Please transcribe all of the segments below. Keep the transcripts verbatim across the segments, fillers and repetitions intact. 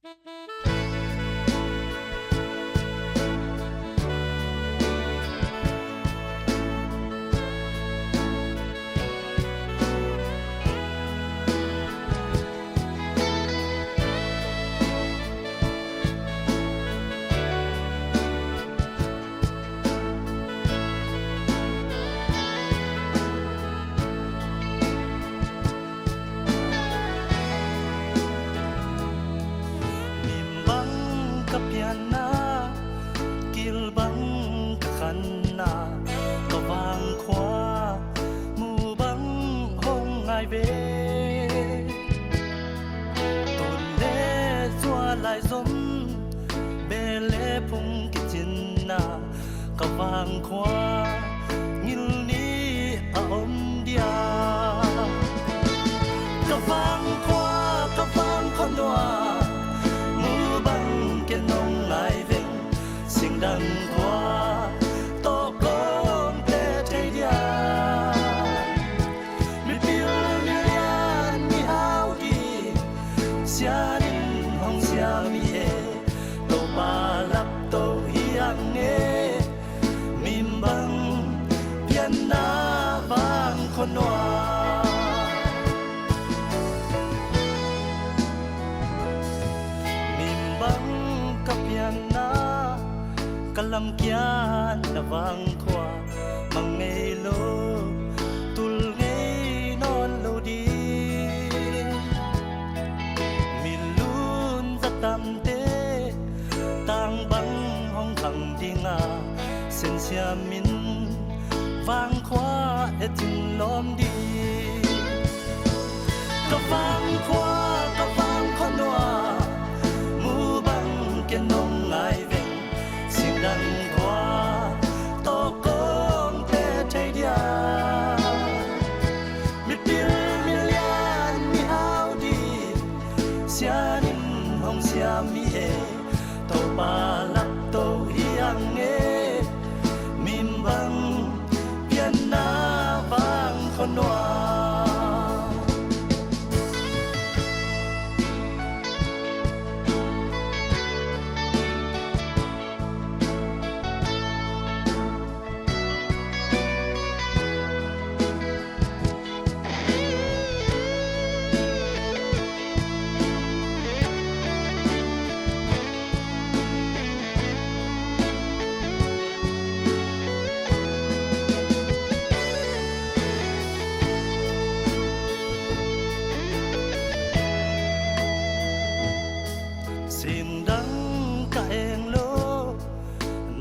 Mim bang ka pianna, kil bang ka khanna, ka vangkhua mu bang hong ngai ve. Tun le zua lai zom, beh le phung kicinna, ka vangkhua ngilni a om dia. Ka vangkhua, ka vangkhua nua, mu bang ken hong ngai veng, singdang khua tawh kong pia thei dia. Mipil milian mihau ding, sianin hong siam hi e, Topa lapto hi ang e. Mim bang pianna vangkhua nua, mim bang ka pianna, ka lamkiatna vangkhua, mang ngei lo, tul ngei nawn lo ding. Milun zatamte tang bang hong khang ding a, Sen siamin vangkhua etin lawm ding. Ka vangkhua, ka vangkhua nua, mu bang ken hong ngai veng, singdang khua tawh kong pia thei dia. Mipil milian mihau ding, sianin hong siam hi e, Topa lapto hi ang e. Mim bang pianna vangkhua nua, singdang ka eng lo,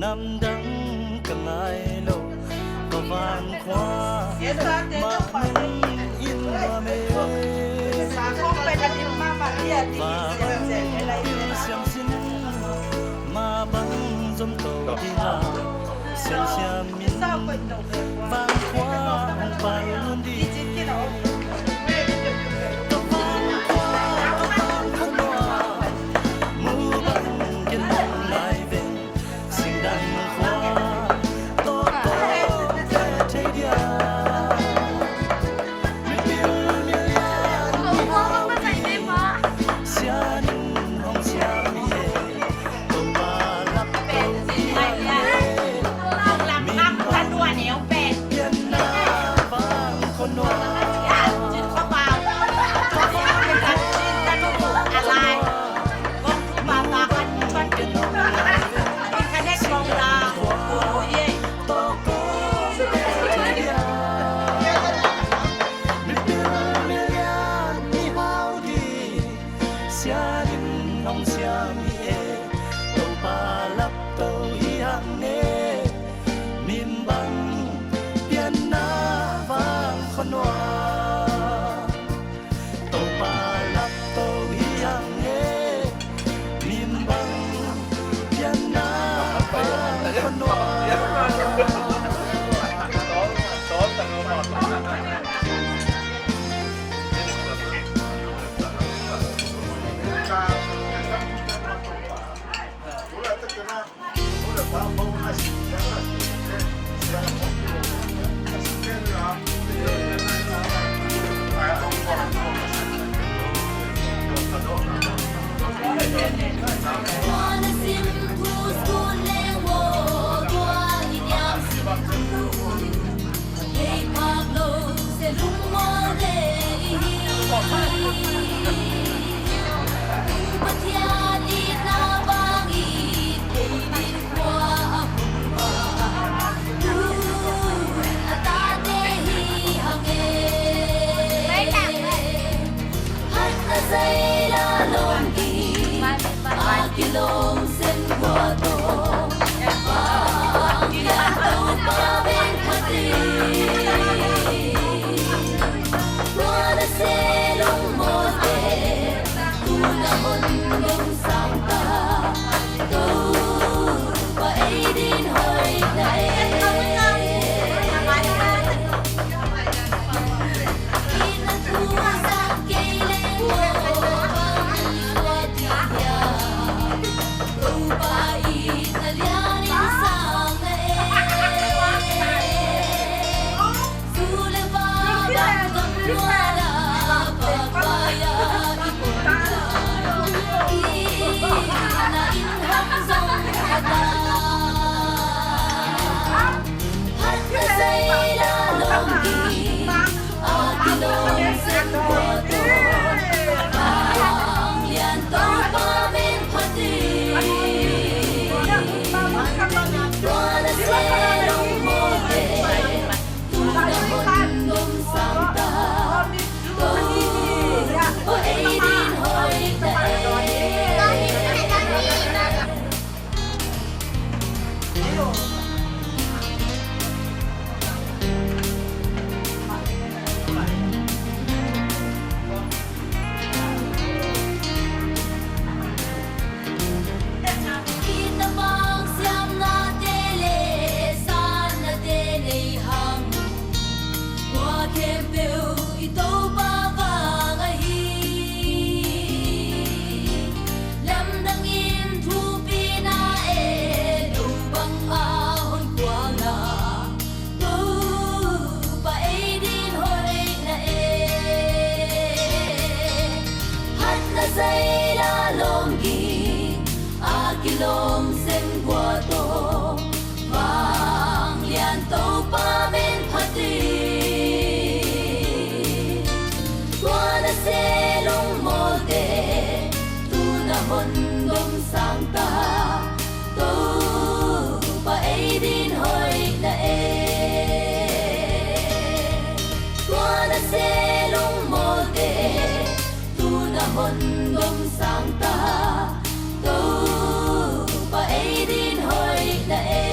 namdang ka ngai lo, ka vangkhua mah in nuam e. Vang pil siam sin, mah bang zom to ding a, Sen siamin vangkhua hong pal un ding. Ka vangkhua, ka vangkhua nua, mu bang ken hong ngai veng, singdang khua tawh kong pia thei dia. Mipil milian mihau ding, sianin hong siam hi e, Topa lapto hi ang e. Mim bang pianna vangkhua nua, ka vangkhua, ka vangkhua nua, Topa lapto hi ang e, mim bang pianna vangkhua nua. Ina bang siamnate le sannate nei hang, tua khempeuh i Topa vang ahi. Lamdangin thupina e, lo bang a hon kuangna Topa ei din hoihna e. Hatna zaila lawmging a kilawm sem gua tawh, vanglian Topa men phat hi. Tua na se lungmawlte tu na hon dom sang ta. Topa ei din hoihna e. Tua na se lungmawlte tu na hon dom sang ta. Topa ei din hoihna e.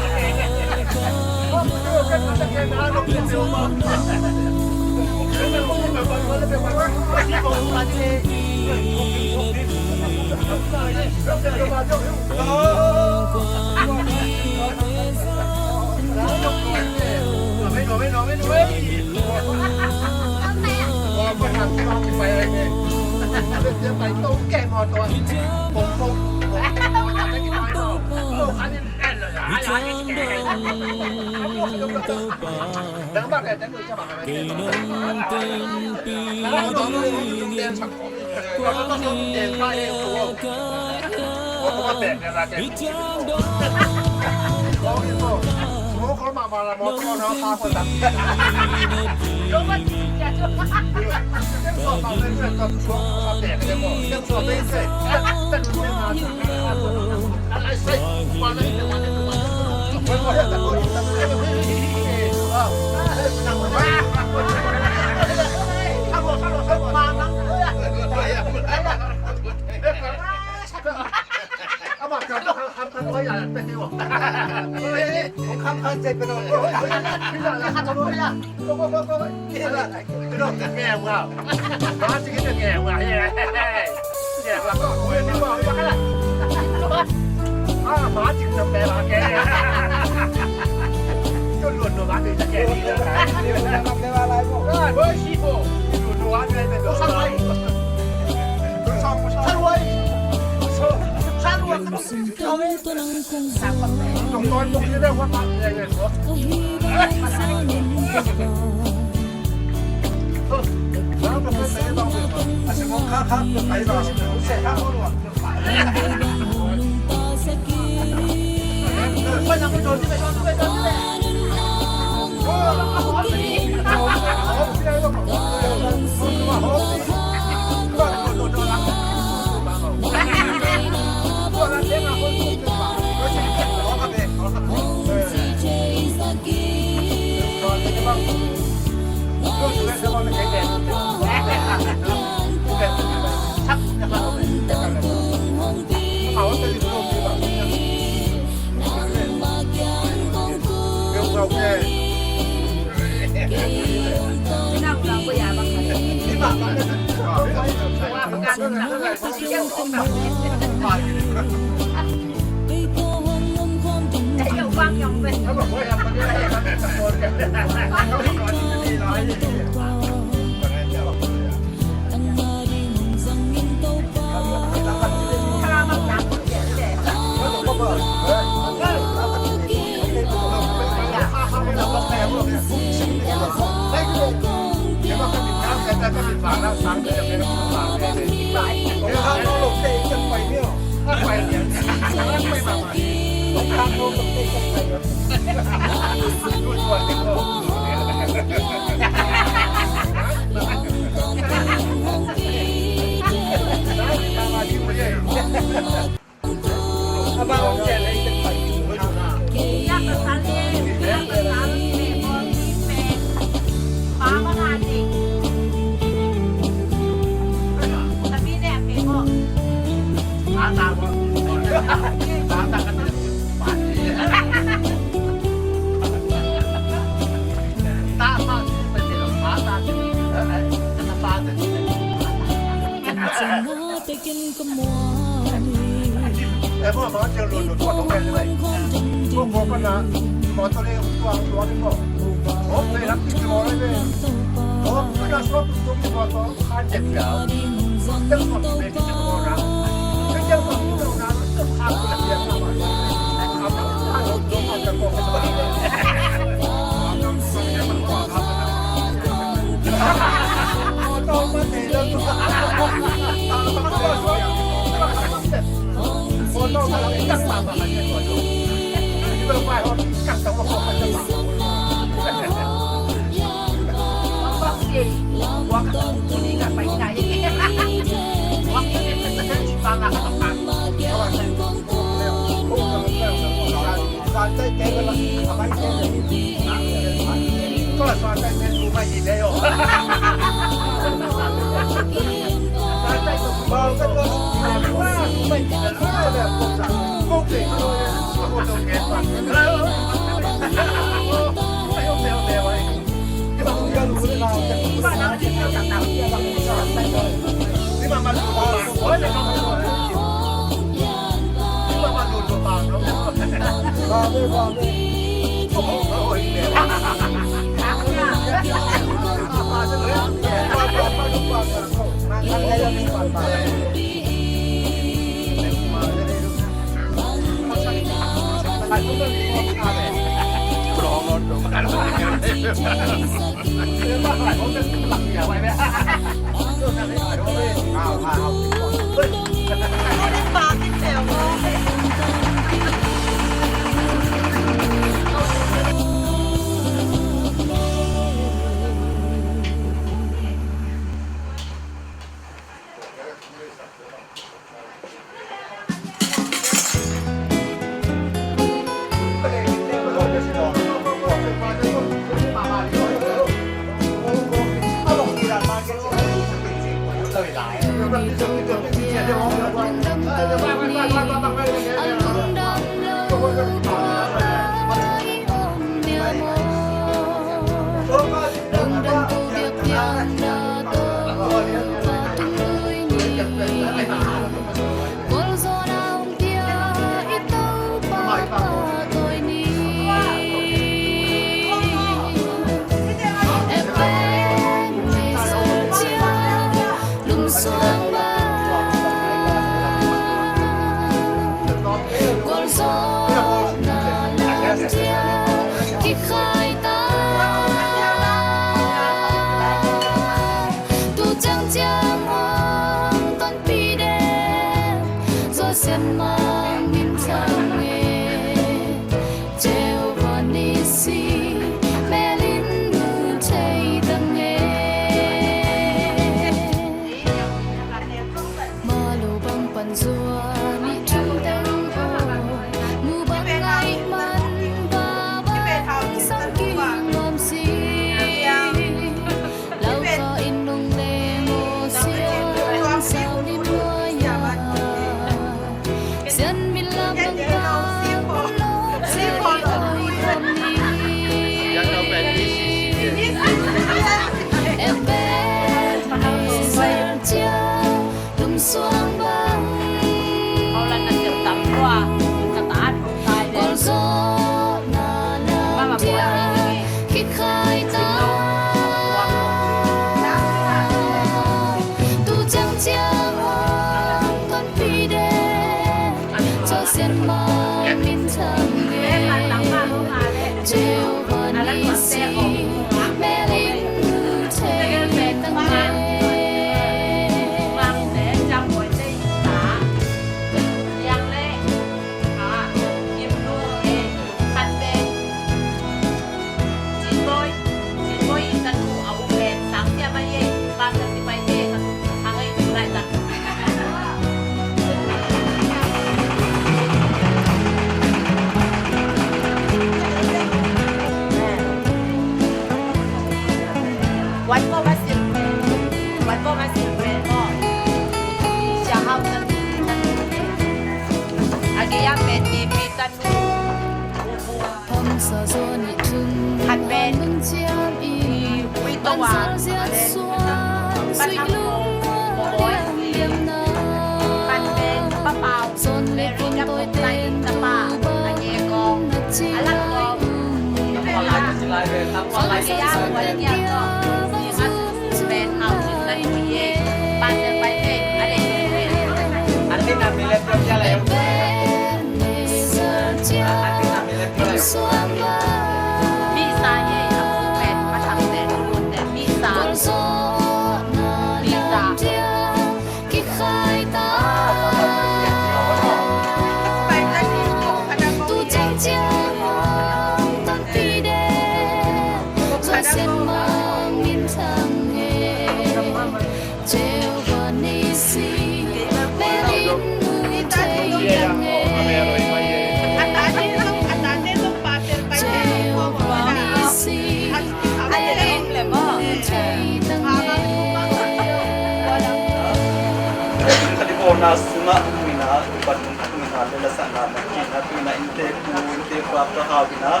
Kha dih bawlna sungah um inah, Tupa tungah um inah, le lasakna na kihna tu inah, innte pu, innte pa ka hau inah,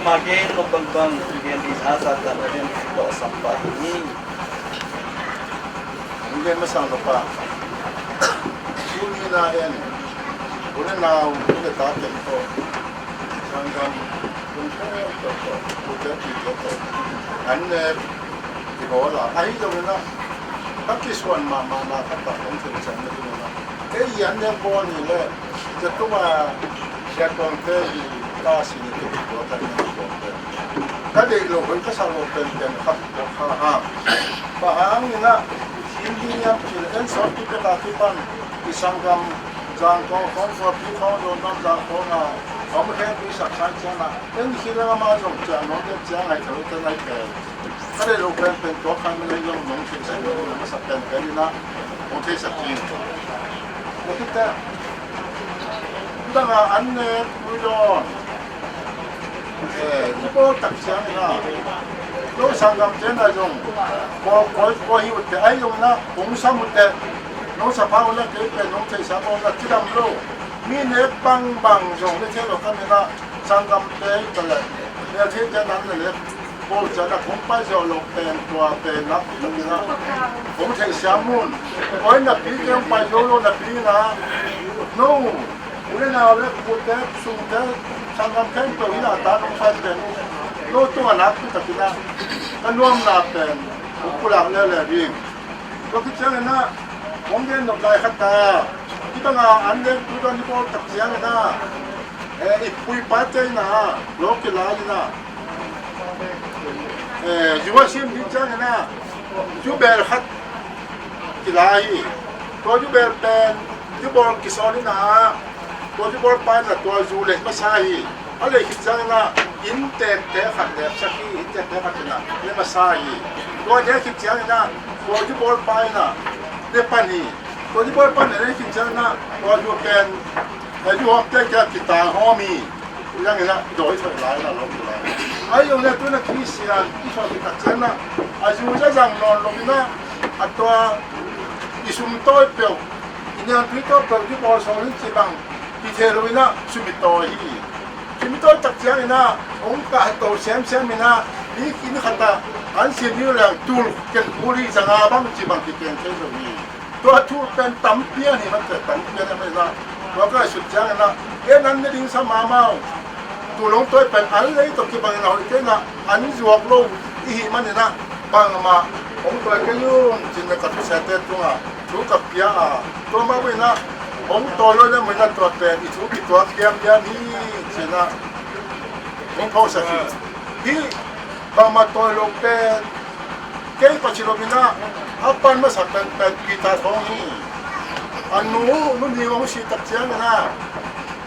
ma gen lo bangbang gen inah, Satan na den tawh sam pah hi. Hong gen masa lo pa. Sun mina en. U le nau, u le ta teng tawh, sanggam tung teng tawh, u te pi te tawh, an nek i bawl a, ahi zongin ah ka kisuan mahmahna khat ah hong thil ciang na ding un ah, kei i an nek bawl ni leh, tua tungah Sia Tuangte i ta si ni, kei i bawl ta ni, ka deih lo, hoi ka sa lo penpen khat ka kha hang. Bang hangin ah i thil ding hiam cih leh, en sawtpi pek a kipan i sanggam Zangkong khawng, Suapi khawng, Zondam Zangkong a, a om khempeuh i saksan ciangin ah, en i thil ding amah zong ciang nong, en ciang ngai thei lo te nai pen. Ka deih lo penpen tua khan min ei zong nong thil sa lo, nong sa penpen in ah, nong theisak ding. Tua khit teh, hih bang a an nek tui dawn. Eh, i bawl tak ciangin ah, no sanggamte na zong bawl kawikawi hi uh teh, ahi zongin ah hong sam uh teh, no sa pha un ah, kei pen nong theihsa bawl na cidam lo. Mi nek bangbang zong ne thei lo ka min ah, sanggamte hi ta leh, meltheite nan le leh, bawl ciang ah hong pai zawh lo pen, tua pen nak pi takin ah hong theihsiam un. Koi napi, kei hong pai zo lo napi in ah, no, u le nau le pute, sungte, sanggam khempeuh in ah, ta nong pai pen uh, no tungah nak pi takin ah ka nuamna pen hong pulak leuleu ding. Tua khit ciangin ah hong gen nop lai khat ta. Hih bang a an nek tui dawn i bawl tak ciangin ah, eh, i pu i pate in ah, lo kilai in ah, eh, zu a sim ding ciangin ah, zu bel khat kilai hi. Tua zu bel pen zu bawl kisawl in ah, tua zu bawl pa in ah tua zu leh masa hi. A leh khit ciangin ah inn tekte khat lepsak hi, inn tekte khat in ah leh masa hi. Tua leh khit ciangin ah tua zu bawl pa in ah leh pan hi. Tua zu bawl pa in ah leh khit ciangin ah tua zu pen, eh, zu hawmte kia kitai hawm hi. Ciangin ah dawi thoi lai in ah lo kilai. Ahi zongin ah tu in ah Khristian i suak khit tak ciangin ah a zu zazang nawn lo in ah, a tua i sum tawi peuh, i niangtui tawi peuh, i bawl sawl in ci bang hi thei lo in ah, sum i tawi hi. Sum i tawi tak ciangin ah hong kahto semsem in ah, mi inn khat ah an sin hi leng tul ken kul hi, za nga bang ci bang kikeng thei zo hi. Tua tul pen tampi a hi mah teh, tampi a hi mah in ah, tua ka sut ciangin ah, en an ne ding sa mahmah uh. Tul hong tawi pen an lei tawh kibangin a hoih kei in ah, an zuak lo i hih manin ah, bangmah hong tawi kei un ci-in ah ka thusiate tungah thu ka pia a, tua mah bangin ah hong tawi lo leh mah in ah tua pen i thu kituak hiamhiam hi ci-in ah hong phawksak hi. Hih bangmah tawi lo pen kei Pasian lo in ah a pan masa penpen Peter Thawng hi. A nu, nu Ni hong sih tak ciangin ah,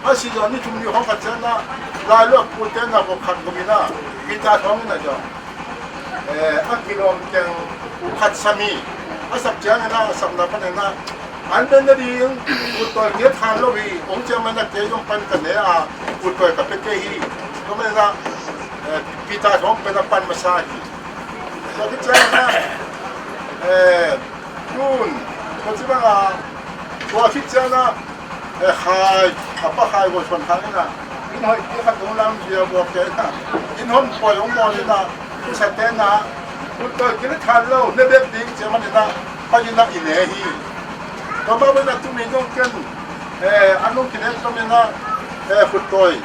a sih zawh ni thum ni khawng khat ciangin ah, Lailua pute na vok khat vok in ah, Peter Thawng in ah zong, eh, a kilawm teng uh khat sam hi. A sak ciangin ah, a sapna panin ah, an ne nading uttawi kei than lo hi, hong ciang manin ah kei zong pan ka ne a, uttawi ka pia kei hi. Tua manin ah, eh, Peter Thawng pen a pan masa hi. Tua khit ciangin ah, eh, tun, tua ci bang a, tua khit ciangin ah, eh, Khai, a pa Khai Guan Suan Thang in ah, inn hoih khat hong lam zia buak kei in ah, inn hong poi hong bawl in ah, tua sa te in ah, uttawi kei than lo, ne bek ding ci manin ah, pai in ah i ne hi. Tua mah bangin ah tuni zong ken, eh, an hong kine tua manin ah, eh, uttawi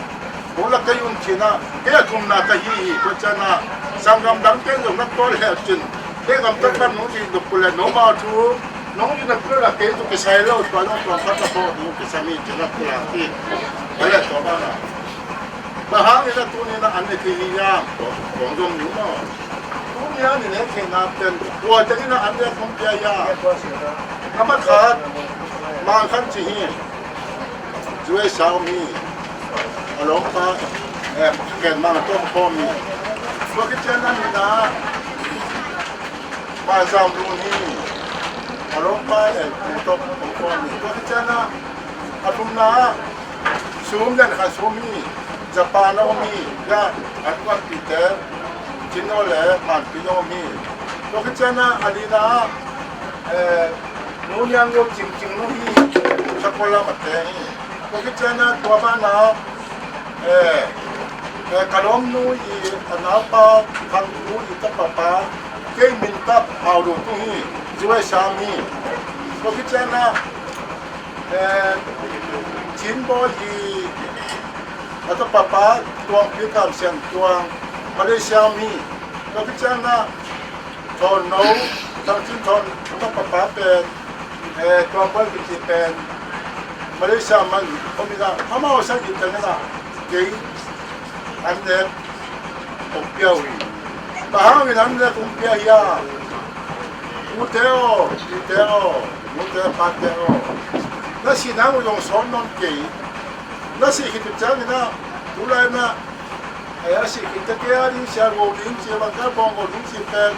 hong la kei un ci-in ah, kei a thumna ka hi hi, tua ciangin ah, Sanggam dang ken zong na tuah leh cin, kei gamtat pan nong ci duk pule, nong mau thu nong ci na pule la kei tu kisai lo, tua nong tuang khat na pawh nong kisami ci na pule ki. Bale tua bana. Bang hangin a tuni na an ne thei hi hiam? Kong zong ni maw. Tuni a ni ne theihna pen kua tengin a an ne kong pia hiam? Number khat, Mang Khan Cing hi. Zuai sa om hi. A lawmpa, eh, Khen Mang tawh khawm hi. Tua khit ciang a nihna, Mang Zam Lun hi. A lawmpa, eh, Pu tawh khawm hi. Tua khit ciang a, a thumna, Sum Lian Khan Sum hi. Japan a om hi. Ya, an kuanpite, Cin Aw le Manpi a om hi. Tua khit ciang a, a lina, eh, Nu Niang Lo Cing Cing Nu hi. Sakol lam a teng hi. Tua khit ciang a, tua bana, eh, eh, ka lawmnu i a naupa Khang Pu i tapa pa, kei min tap Hau Lo Tung hi, Zuai Sam hi. Tua khit ciang a, eh, Cin Bawi i a tapa pa Tuang Pi Kam Sian Tuang, Malaysia om hi. Tua khit ciang a, Thawn No, Thang Cin Thawn, a tapa pa pen, eh, Tuang Bawi kici pen, Malaysia man om hi a, amau sang i teng a, kei an ne kong pia uh hi. Bang hangin an ne kong pia hiam? Ute aw, ute aw, ute pate aw. Na sihna uh zong sawt nawn kei. Na sih khit uh ciangin a, tulai na, eh, a sih khit teh kei a ding sia go ding ci, bang ka bawng go ding ci pen,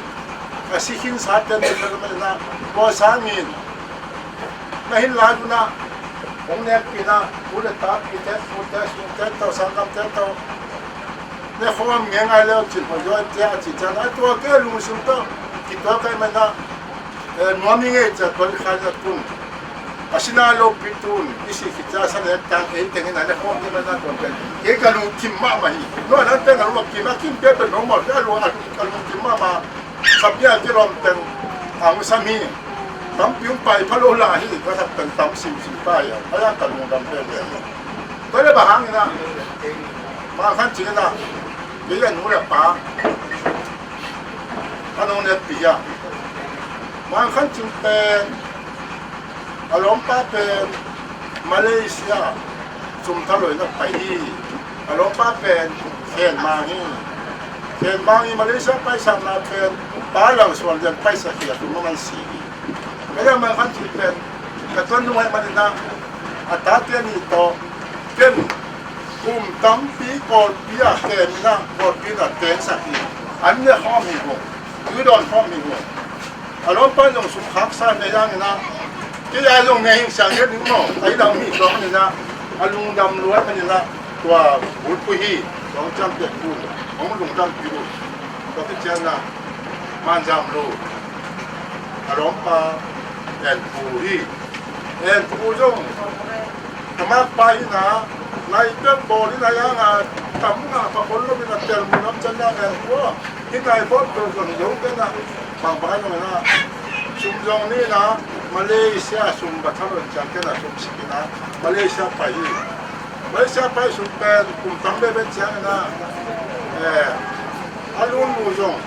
a sih khin sa ten pen mah na, tua sangin na hin lai un a, hong nekpih na, u le tapite, ute, sungte tawh, sanggamte tawh, ne khawm ngei ngai leu cin, hong zuai cia a ci ciang a, tua kei lungsim tawh kituak kai mah na, eh, nuam i ngei cia tua i khai na tun. A sina lopi tun, i sih khit cia sa ne tang ei tengin a ne khawm kei mah na tua pen. Kei ka lungkim mahmah hi. Nua na teng a lungkim a kim pia pen nong mawh, a lung, a lungkim mahmah. Sapia kilawm teng a hong sam hi. Tampi hong pai pha lo la hi, ka sak teng tam simsim pai a. A ya ka lungdam pen pen. Tua le bang hangin a, Mang Khan Cing in a, kei a nu le pa a nong nekpih a. Mang Khan Cing pen, a lawmpa pen Malaysia sum thalawhna pai hi. A lawmpa pen Khen Mang hi. Khen Mang hi Malaysia paisakna pen Pa Lang Suan Lian paisak hi, a tum a man si hi. Ka liang Mang Khan Cing pen ka tuan nung hai manin a, a tate nih tawh ken kum tampi Kawlpi ah kem in a, Kawlpi in a tengsak hi. An ne khawm hi hong, tui dawn khawm hi hong. A lawmpa zong sum khaksa ne yang in a, kei a zong ne hing siang hian ding maw, a i lam hi tawh manin a, a lungdam luai manin a, tua bulpui hi, tua hong ciamteh pu, hong lungdam pi uh. Tua khit ciang a, Mang Zam Lun, a lawmpa En Pu hi. En Pu zong, a makpa hi na, nai pek bawl hi na yang a, tam ngah pha khol lo hi na, tel mun lam ciang a En Pu a, hi nai bawl pek zong zo kei na, bang bang zong hi na, sum zong ni na, Malaysia sum ba thalawh ciang kei na, sum sik hi na, Malaysia pai hi. Malaysia pai sung pen kum tam veve ciangin a, eh, a lun mu zong,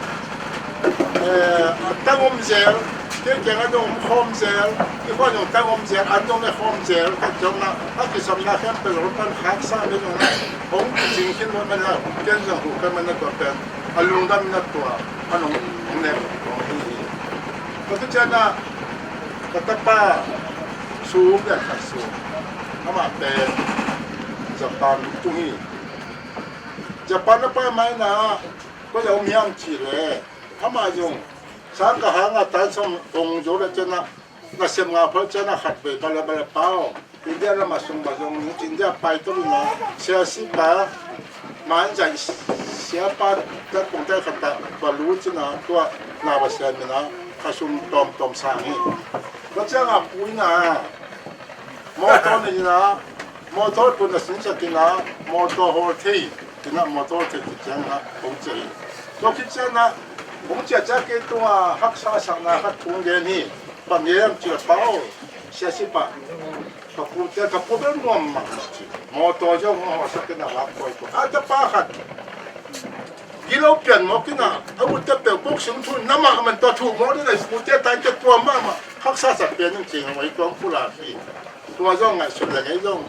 eh, a tang om zel, kei kiang a dong khawm zel, i khua zong tang om zel, an dong le khawm zel, ka zong na, a kisam na khempeuh zong pan khaksa ve zong na, hong kicing khin lo man a, ken zong hu ka man na tua pen, a lungdam na tua, a nong, nong nek, nong hi hi. Tua tu ciang na, ka tapa, Sum Lian Khan Sum. Amah pen Japan tung hi. Japan a pai mai na, koi a om hiam cih leh, amah zong sang khat hang a tan sawm hong zo le ciang a, nasem ngah phot ciang a khat vei bale bale pau. India lam a sung ba zong India pai to na, siasi pa, man zai siapa, tat kong tat khat ta, ba lu cina, tua na ba sian mina, ka sum tawm tawm sang hi. Tua ciang a pui na, motor nei na, motor pun na sin sa kina, motor hol thei, kina motor thei ki ciang na, kong ciang hi. Tua ki ciang na, kong ciang ciang kei tua, haksa sang na, khat kong gen hi, bang gen ciang pau, siasi pa, ka pu te, ka pu bel nuam ma, motor zong ho sa kina wa koi ko. A ta pa khat, Gilo pian mawk in a, a ute peuh kok sung thu in na mahmah, tua thu mawk ding a, ute taite tua mahmah haksa sa pian in cing a, tua pulak hi. Tua zong ngaihsut leng ei zong,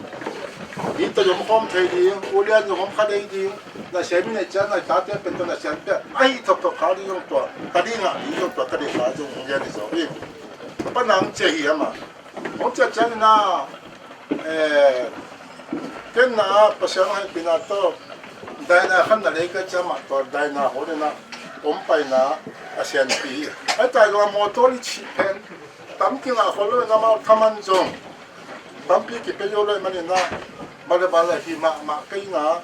i ta zong khawm thei ding, ulian zong om kha dei ding. Nasem i neih ciang a i tate pen tua nasem pen ahi thokthok kha ding zong tua ka ding a, i zong tua ka ding kha zong lian i zaw hi. Pan nang cia hi ama. Hong ciah ciangin ah, eh, ken na Pasian hong hehpihna tawh daina khat na lei ka ciang mah tua daina hong in ah hong paina a sianpi hi. Ahi ta zong a mawtaw i cih pen tam kingah khol lo in amau thaman zong tampi kipia zo lo ahih manin ah bale bale hi mahmah kei in ah,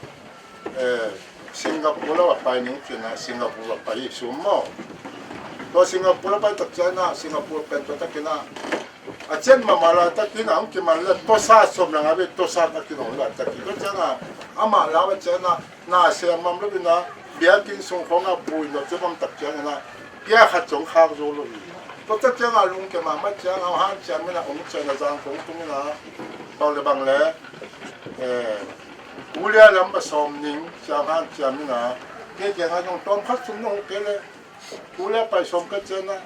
eh, Singapore lo a pai ning cih in ah Singapore a pai hi sum maw. Tua Singapore a pai tak ciang ah Singapore pen tua takin ah a cian mahmah laitak in ah hong kiman le tawsa sawm le nga vei tawsa a kinawh laitak hi. Tua ciang ah amah lau a ciang ah na sem mam lo in ah biakinn sung khawng ah bu in ah cian mam tak ciangin ah pia khat zong khak zo lo hi. Tua tak ciang ah lungkia mahmah ciang ah hong hanciam in ah hong ciah in ah zang kong tung in ah bang le bang le, eh, ulia lam a sawm ning ciang hanciam in ah kei kiang ah zong tawm khat sum na hong kei le ulia pai sawm ka ciang ah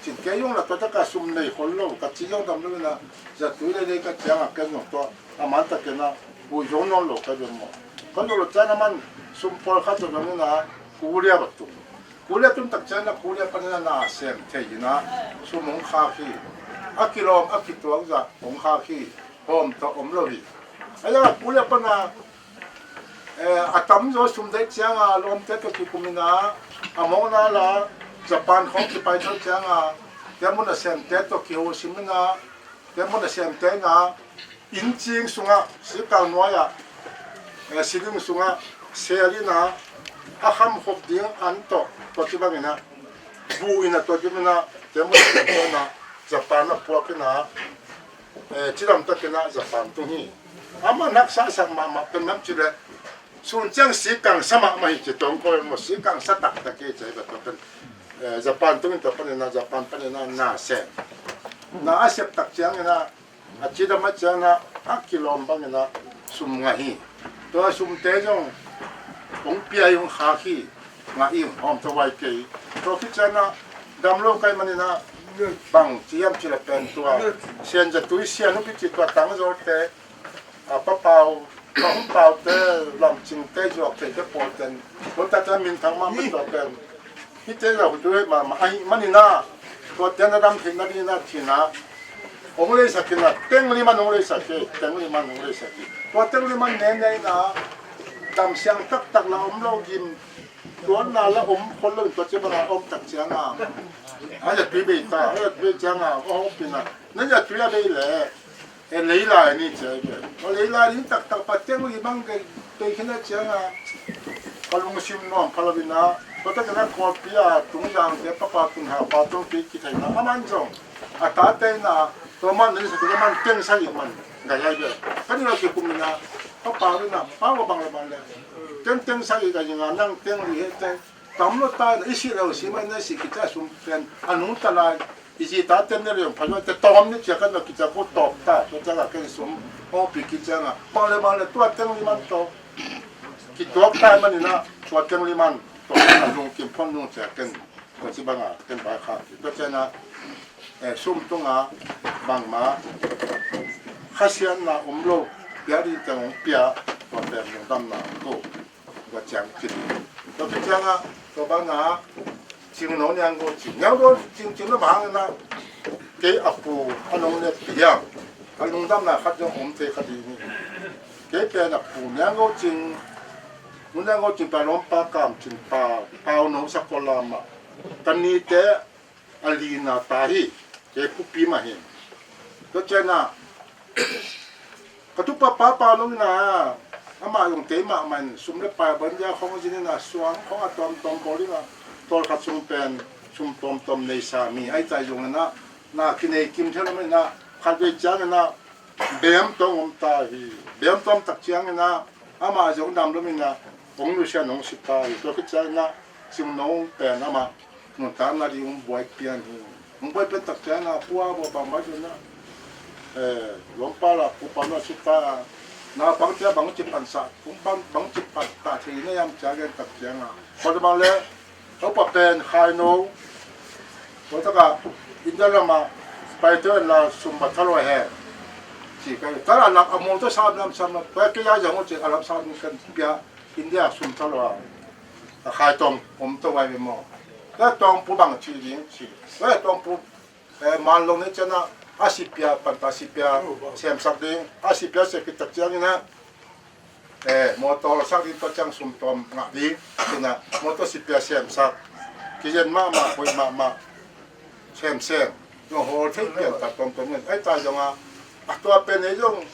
cin kei zong la tua tak ah sum nei khol lo ka ci zong dam lo in ah zatui le le ka ciang ah ken zong tua a man takin ah bui zong nawn lo ka zong maw. Ka zong lo ciang a man sum pawl khat zong dam in ah ulia va tung. Kulia tun tak ciang a kulia panin a na sem thei in ah sum hong khak hi. A kilawm a kituak zah hong khak hi. Hawm tawh om lo hi. A yang a kulia pan a, eh, a tamzaw sum deih ciang a lawmte tawh kikum in ah a mawkna la Japan khawng kipai tawh ciang a tia mun a semte tawh kiho sim in ah tia mun a semte in ah inncing sungah, sikang nuai-ah, eh, siling sungah sel in ah a khamkhop ding an tawh tua ci bangin ah bu in ah tua ci bangin ah tia mun a semte in ah Japan a puak in ah, eh, cidam takin ah Japan tung hi. Amah naksa sak mahmah pen nam ci le sun ciang sikang sa mahmah hi ci tong ko maw, sikang sa taktak hi ci hi tua pen, eh, Japan tung in tua panin ah Japan panin ah na sem. Na a sep tak ciangin ah a cidam a ciang ah a kilawm bangin ah sum ngah hi. Tua sumte zong hong pia hi hong khak hi. Ngah hi hawm tawh vai kei. Tua khit ciang ah dam lo kai manin ah bang ci hiam ci le pen tua sian zatui sian hupi ci tua tangzawte a papau, a hong paute, lamcingte, zuaktheite pawlten tua tate minthang mah pen tua pen hihte zah hu tu hei mahmah ahih manin ah tuate na dam theihna dingin ah thin ah hong leisak in ah teng liman hong leisak hi. Teng liman hong leisak hi. Tua teng liman nene in ah damsiang taktak la om lo gim tuanna la om khol lo in tua ci bang a om tak ciang a a zatui bei ta, a zatui bei ciang a a hawm pin ah na zatui a bei leh e leilai ni ci a hi ve. Aw leilai ni taktak pa teng limang kei kei khin a ciang a ka lungsim nuam pha lo in ah tua takin ah Kawlpi a Tungzangte papa Tun Hau pa tawh kei kitheihna a man zong a tate in ah tua man ni sa tua man teng sa i man gai a hi ve. Ka ni lo kikum in ah papa in ah pa wa bang le bang le teng teng sa i gai in ah nang teng li he teng tam lo ta in ah i si lo si mai na si kicia sum pen a nungta lai i zi ta ten ne riang pha lo te tawm ni cia kan lo kicia ko tawp ta tua ciang a ken sum hong pi kicia a bang le bang le tua teng liman tawh kituak tai manin ah tua teng liman tawh a lungkim phon nung cia ken tua ci bang a ken bai khak tua ciang a, eh, sum tung a bangmah khasiatna om lo pia ding teng hong pia tua pen lungdamna ko. Tua ciang cin tua pi ciang ah tua bang ah Cingno Nianggo Cing, Nianggo Cing, Cingno bang hang in ah kei a pu a nong let pi hiam a lungdamna khat zong om thei kha ding hi. Kei pen a pu Nianggo Cing, Nu Nianggo Cing pa lawmpa Kam Cing pa Pau No Sakol Lam ah ka nite a lina ta hi. Kei khupi mah hi. Tua ciang ah ka tupa papa lo in ah amah zong kei mahmah in sum le pai bandia khong zin in ah suang khong a tuamtuam bawl in ah tawlkhat sung pen sum tuamtuam nei sa mi ahi cai zong in ah na kinei kim thei lo in ah khatvei ciang in ah bem tawh om ta hi. Bem tawh om tak ciang in ah amah zong dam lo in ah hong nusia in hong si ta hi. Tua khit ciang in ah Cingno pen amah nuntakna ding hong buai pian hi. Hong buai pian tak ciang a pu a bua bang bai zun a, eh, lawmpa la pu pa na si ta a, Naupangte bang ci pansah, bang, bang ci pansah thei na hiam ci a gen tak ciangin, khual bang le, Topa pen Khaino, tua takah India lamah paite in la sum va tha lo he, ci ka, ka la lak a mawtaw sam lam sam lam, tua kei a zong ci a lam sam kan pia, India sum tha lo a, a Khai Tawng om to vai ve maw. Tua Tawngpu bang ci ding ci, tua Tawngpu, eh, man lo ni cianah a sipia, pan a sipia semsak ding, a sipia se kitak ciangin ah, eh, mawtaw sak ding tua ciang sum tawm ngah ding, cinah mawtaw sipia semsak, kizen mahmah, hoih mahmah, semsem, zong hawl thei pian ta tawmtawm ngen. Ai ta zongah, a tua pen ei zong,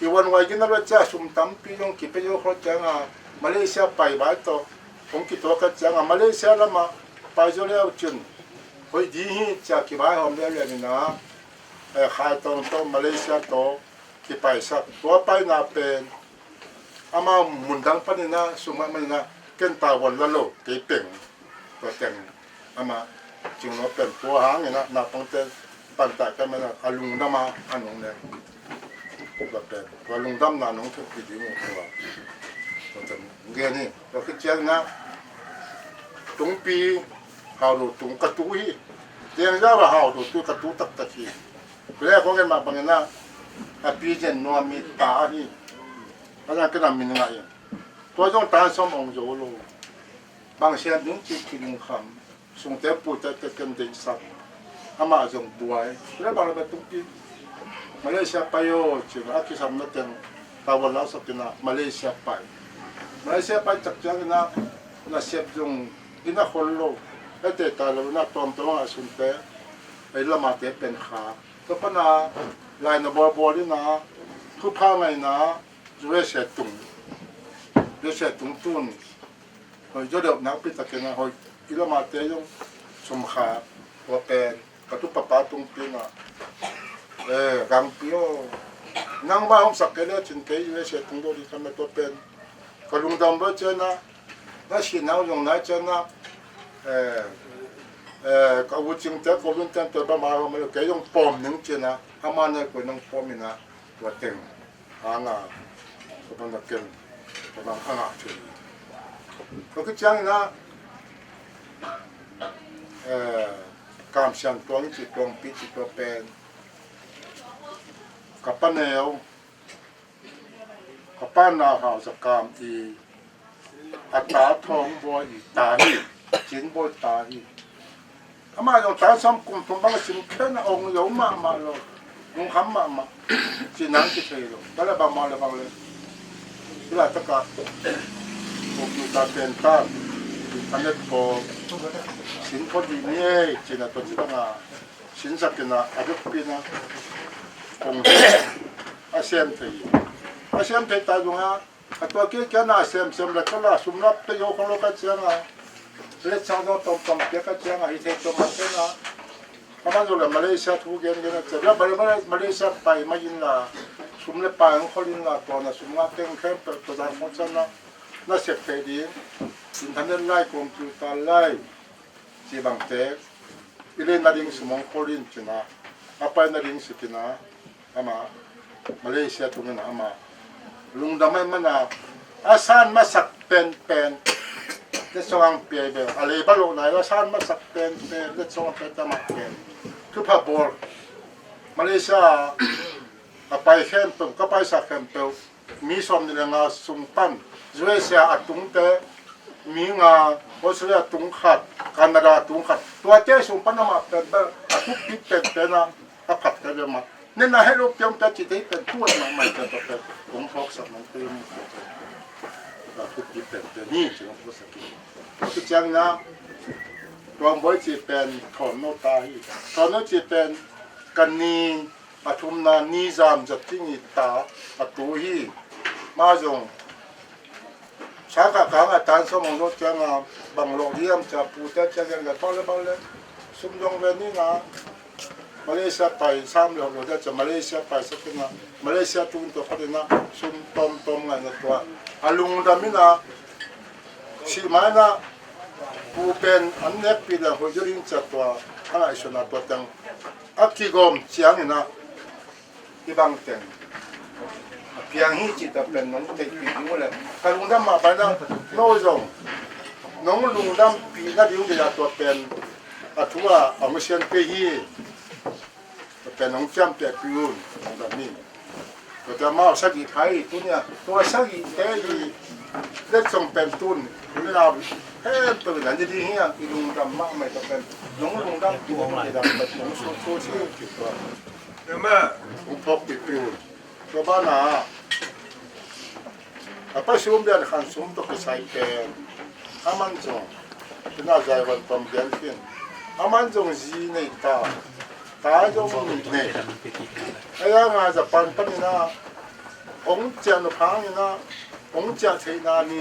i wan wai gina lo cia sum tampi zong kipia zo khol ciangah, Malaysia pai vai tawh, hong kituak ka ciangah, Malaysia lamah pai zo leu cin, hoih ding hi cia kivaihawm leu leu ninah, eh, Khai Tawng tawh, Malaysia tawh, kipaisak. Tua paina pen, amah mundang paninah, sum ah maninah, ken tavuan la lo, kei peng. Tua teng, amah, cing lo pen, tua hanginah, naupangte, pantah ka menah, a lungdam a, a nung ne. Tua pen, tua lungdamna nung thuk pi ding uh tua. Tua teng, gen hi, tua khit cianginah, tungpi, hau lo tung ka tu hi. Tiang zau a hau lo tu ka tu taktak hi. Kule kong gen mah banginah, a pi zen nuam mi ta ahi. A zang kena min ngah in. Tua zong tan sawm ong zo lo. Bang siam ding ci kiling kham. Sungte puite te ken deihsak. Amah zong buai. Kule bang le ba tungpi. Malaysia pai aw, ci a kisam na teng. Tavuan lausak kina Malaysia pai. Malaysia pai tak cianginah, na siap zong, ina khol lo. Ete ta lo, na tawmtawm a sungte. Ei lamate pen kha. Tua pana, lai na bawlbawl ina, thupha ngaina, U S A tung. U S A tung tun. Hoih zaw deuh nakpi takin a hoih. I lamate zong sum kha. Tua pen. Ka tu papa tungpi na. Eh, gangpi aw. Nang va hong sak kei le cin kei U S A tung dawh di ka me tua pen. Ka lungdam lo cianah. Na si nau zong nai cianah. Eh, eh, ka u cing te, ka u lun ten tua ba ma hong ma lo kei zong pawm ning cianah. Ama ne koi nang pawm inah. Tua teng. Hanga, ka bang na ken, ka bang hanga thei. Ka kiciang ina, eh, Kam Sian Tuang ci, Tuangpi ci tua pen. Ka pa neu, ka pa nau hau za kam i, a ta thawng bawi i ta hi, cin bawi ta hi. Amah zong tan sawm kum thum bang a sim khen a ong zo mahmah lo. Lungkham mahmah. Ci nang ci thei lo. Bang le bang mah le bang le. Hila taka. Computer pen tan. Internet ko. Sin ko di ni ei. Ci na to ci bang a. Sin sa kina. A duk pi na. Kong. A siam thei. A siam thei ta zong a. A tua kia kia na sem sem la ka la sum la pe yo kholo ka ciang a. Le sa no tom tom kia ka ciang a hi thei tom ma ciang a. Ka man zo la Malaysia thu gen gen a ciang la Mal- Mal- Malaysia pai ma in la. Sum le pai ang khol in la tua na sum nga teng khem pe to dan khong ciang na. Na sep pe ding. Internet lai computer lai. Ci bangte, i le na ding sum hong khol in cina, a pai na ding si kina, ama, Malaysia tung ina ama. Lungdam ai mana, a san masak pen pen, le song ang pia be, a le ba lo nai, a san masak pen pen, le song ang pia ta ma pen. Thupha bawl. Malaysia, a pai khem pe, ka pai sa khem pe. Mi sawm nih le nga sung pan, U S A a tungte, mi nga, Australia a tung khat, Canada a tung khat, tuate sung pan amah pen bel a thupi penpen a, a phat ka bia mah. Nena helo piang pia ci tei pen tuat mah mai ka pen, kong phawksak nang te mu a thupi penpen hi ci kong phawksak hi. Tua kiciang na, Tuang Bawi ci pen thawn no ta hi. Thawn no ci pen kan ni, a thumna ni zam zat ding i ta a tu hi. Ma zong sangkah kang a tan sawm hong zawh ciang a bang lawh liam cia pute cia lian le bang le bang le sum zong ve ni na Malaysia pai sam le hawh lo cia Malaysia pai sak ina Malaysia tun tua khat ina sum tom tom ngai na tua a lungdam ina sih mai na pu pen an nek pi le hoih zo in cia tua a ngaihsun a tua teng a kigawm ciang ina i bang teng a piang hi cih tua pen nong theihpih ding uh leh ka lungdam mah pai na. No zong nong lungdampih nading deih a tua pen a thu a hong sian kei hi. Tua pen hong ciamtehpih un. Hong dam hi. Tua tua mau sagih phai tuni a tua sagihte hi. Letsong pen tun lau hempeuh in a ni ding hi a, i lungdam mahmah tua pen nong lungdam tua pen nong sut sut hi. Tua hong phawkpihpih un. Tua banah a pa sum bian khan sum tawh kisai pen a man zong tuna zai van pam bian khin a man zong zi nei ta, ta zong nih nei. A ya nga Japan panin a hong ciah nop hangin a hong ciah theihna ni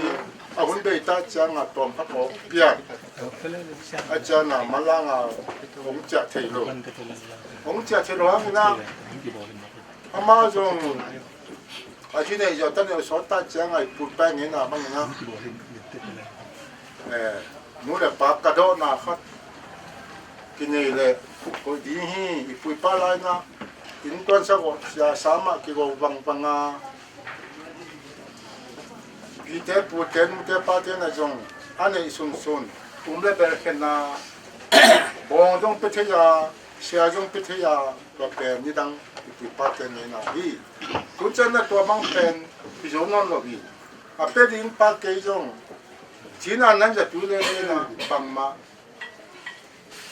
a hun bei ta ciang a tawm khat awk pian a ciang a manlang a hong ciah thei lo. Hong ciah thei lo hangin a ama zong a zi nei zaw ta neu sawt ta ciang a i pu pai ngeina bangin a, eh, nu le pa ka dawhna khat kinei le koih ding hi. I pu i pa laina inn tuan sa gawh sia sa mah kigo vangvang a, pite pute nute pate na zong a neih sunsun um le bel khen a, bawng zong pia thei a, sia zong pia thei a, tua pen nidang i pu i pate ngeina hi. Tucian na tua bang pen i zo nawn lo hi. A pia ding pa kei zong cina nan zatui le le na bangmah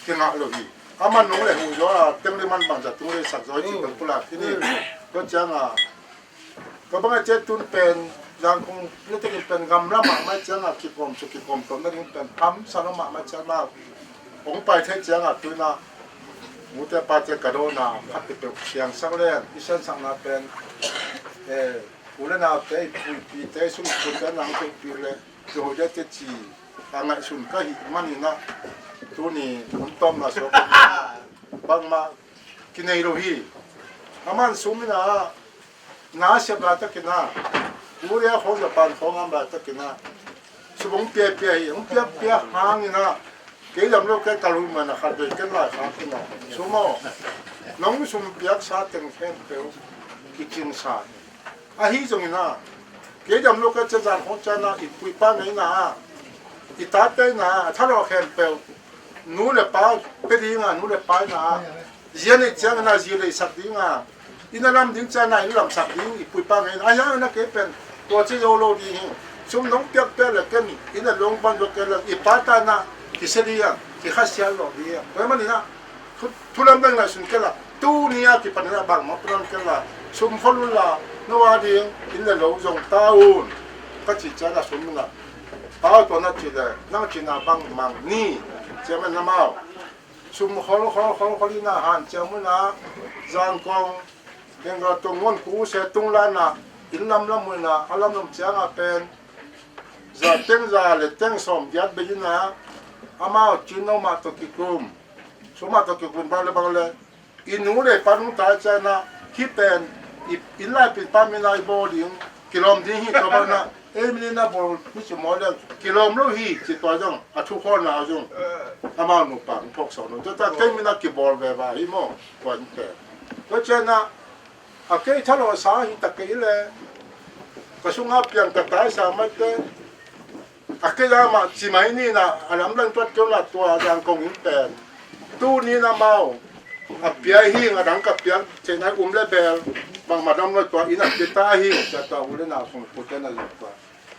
kingah lo hi. Ama nung le huh zaw a teng le man bang zatung le sak zaw hi cih bang pulak hi ni. Tua ciang a tua bang a ciat tun pen Zangkong le tengin pen gamla mahmah ciang a kikawm su kikawm tawm nading pen hamsa lo mahmah ciang a hong pai thei ciang a tun a nute pate ka dawhna khat peuhpeuh siangsak len i siansakna pen, eh, u le naute i puipite i sungpute nang theihpih le Jehovah teci a ngaihsun ka hih manin a tuni hun tawmna suak bangmah kinei lo hi. A man sum in a na siap laitakin a Korea khawng Japan khawng am laitakin a sum hong piapia hi. Hong piapia hangin a kei lam lo kei ka lui man a khat vei ken lai khak in a sum aw nong sum piaksa teng khempeuh kicingsa hi. Ahi zongin a kei dam lo ka cian zan hong cian a i pu i pa ngeina a i tate ina a thalawh khempeuh nu le pa pia ding a nu le pa ina a zia neih ciangin a zia leisak ding a inn a lam ding cian a inn lamsak ding i pu i pa ngeina a hiang ina kei pen tua ci zo lo ding hi. Sum nong piak piak le ken inn a lawng ban zo kei le i pa ta ina kisia ding a kikhasiat lo ding a tua manin a Thu, thu lamdang ngaihsun kei la, tuni a kipan in a bangmah thu lam kei la, sum khol un la, no a ding inn le lo zong ta un. Ka cih ciang a sum in a, pau tua na cih le, nang cihna bang mang ni, ciaman na mau. Sum khol, khol, khol, khol in a han ciang mun a, Zangkong, Bengkok tung ngon ku se tung lan a, inn lam lam mun a, a lam lam ciang a pen, za teng za le teng sawm giat bei in a, amau cin no mah tawh kikum. Sum a tawh kikum bang le bang le i nu le pa nung tai ciang a hih pen i inn lai pin pa min a i bawl ding kilawm ding hi tua bang na ei min in a bawl mi ci maw leng kilawm lo hi ci tua zong a thu khawl na zong amau nupa hong phawk sawn lo tua ta kei min a kibawl ve va hi maw tua in pen tua ciang a a kei thalawh sa hi ta kei le ka sung a piang ka tai sa mai te A kei a mah ci mai ni na a lam lang tuat keu na tua Zangkong in pen. Tu ni na mau a piai hi a dang ka piak cei nai um le bel bangmah dam lo tua in a pia ta hi cia tua u le nau sung pute na zong tua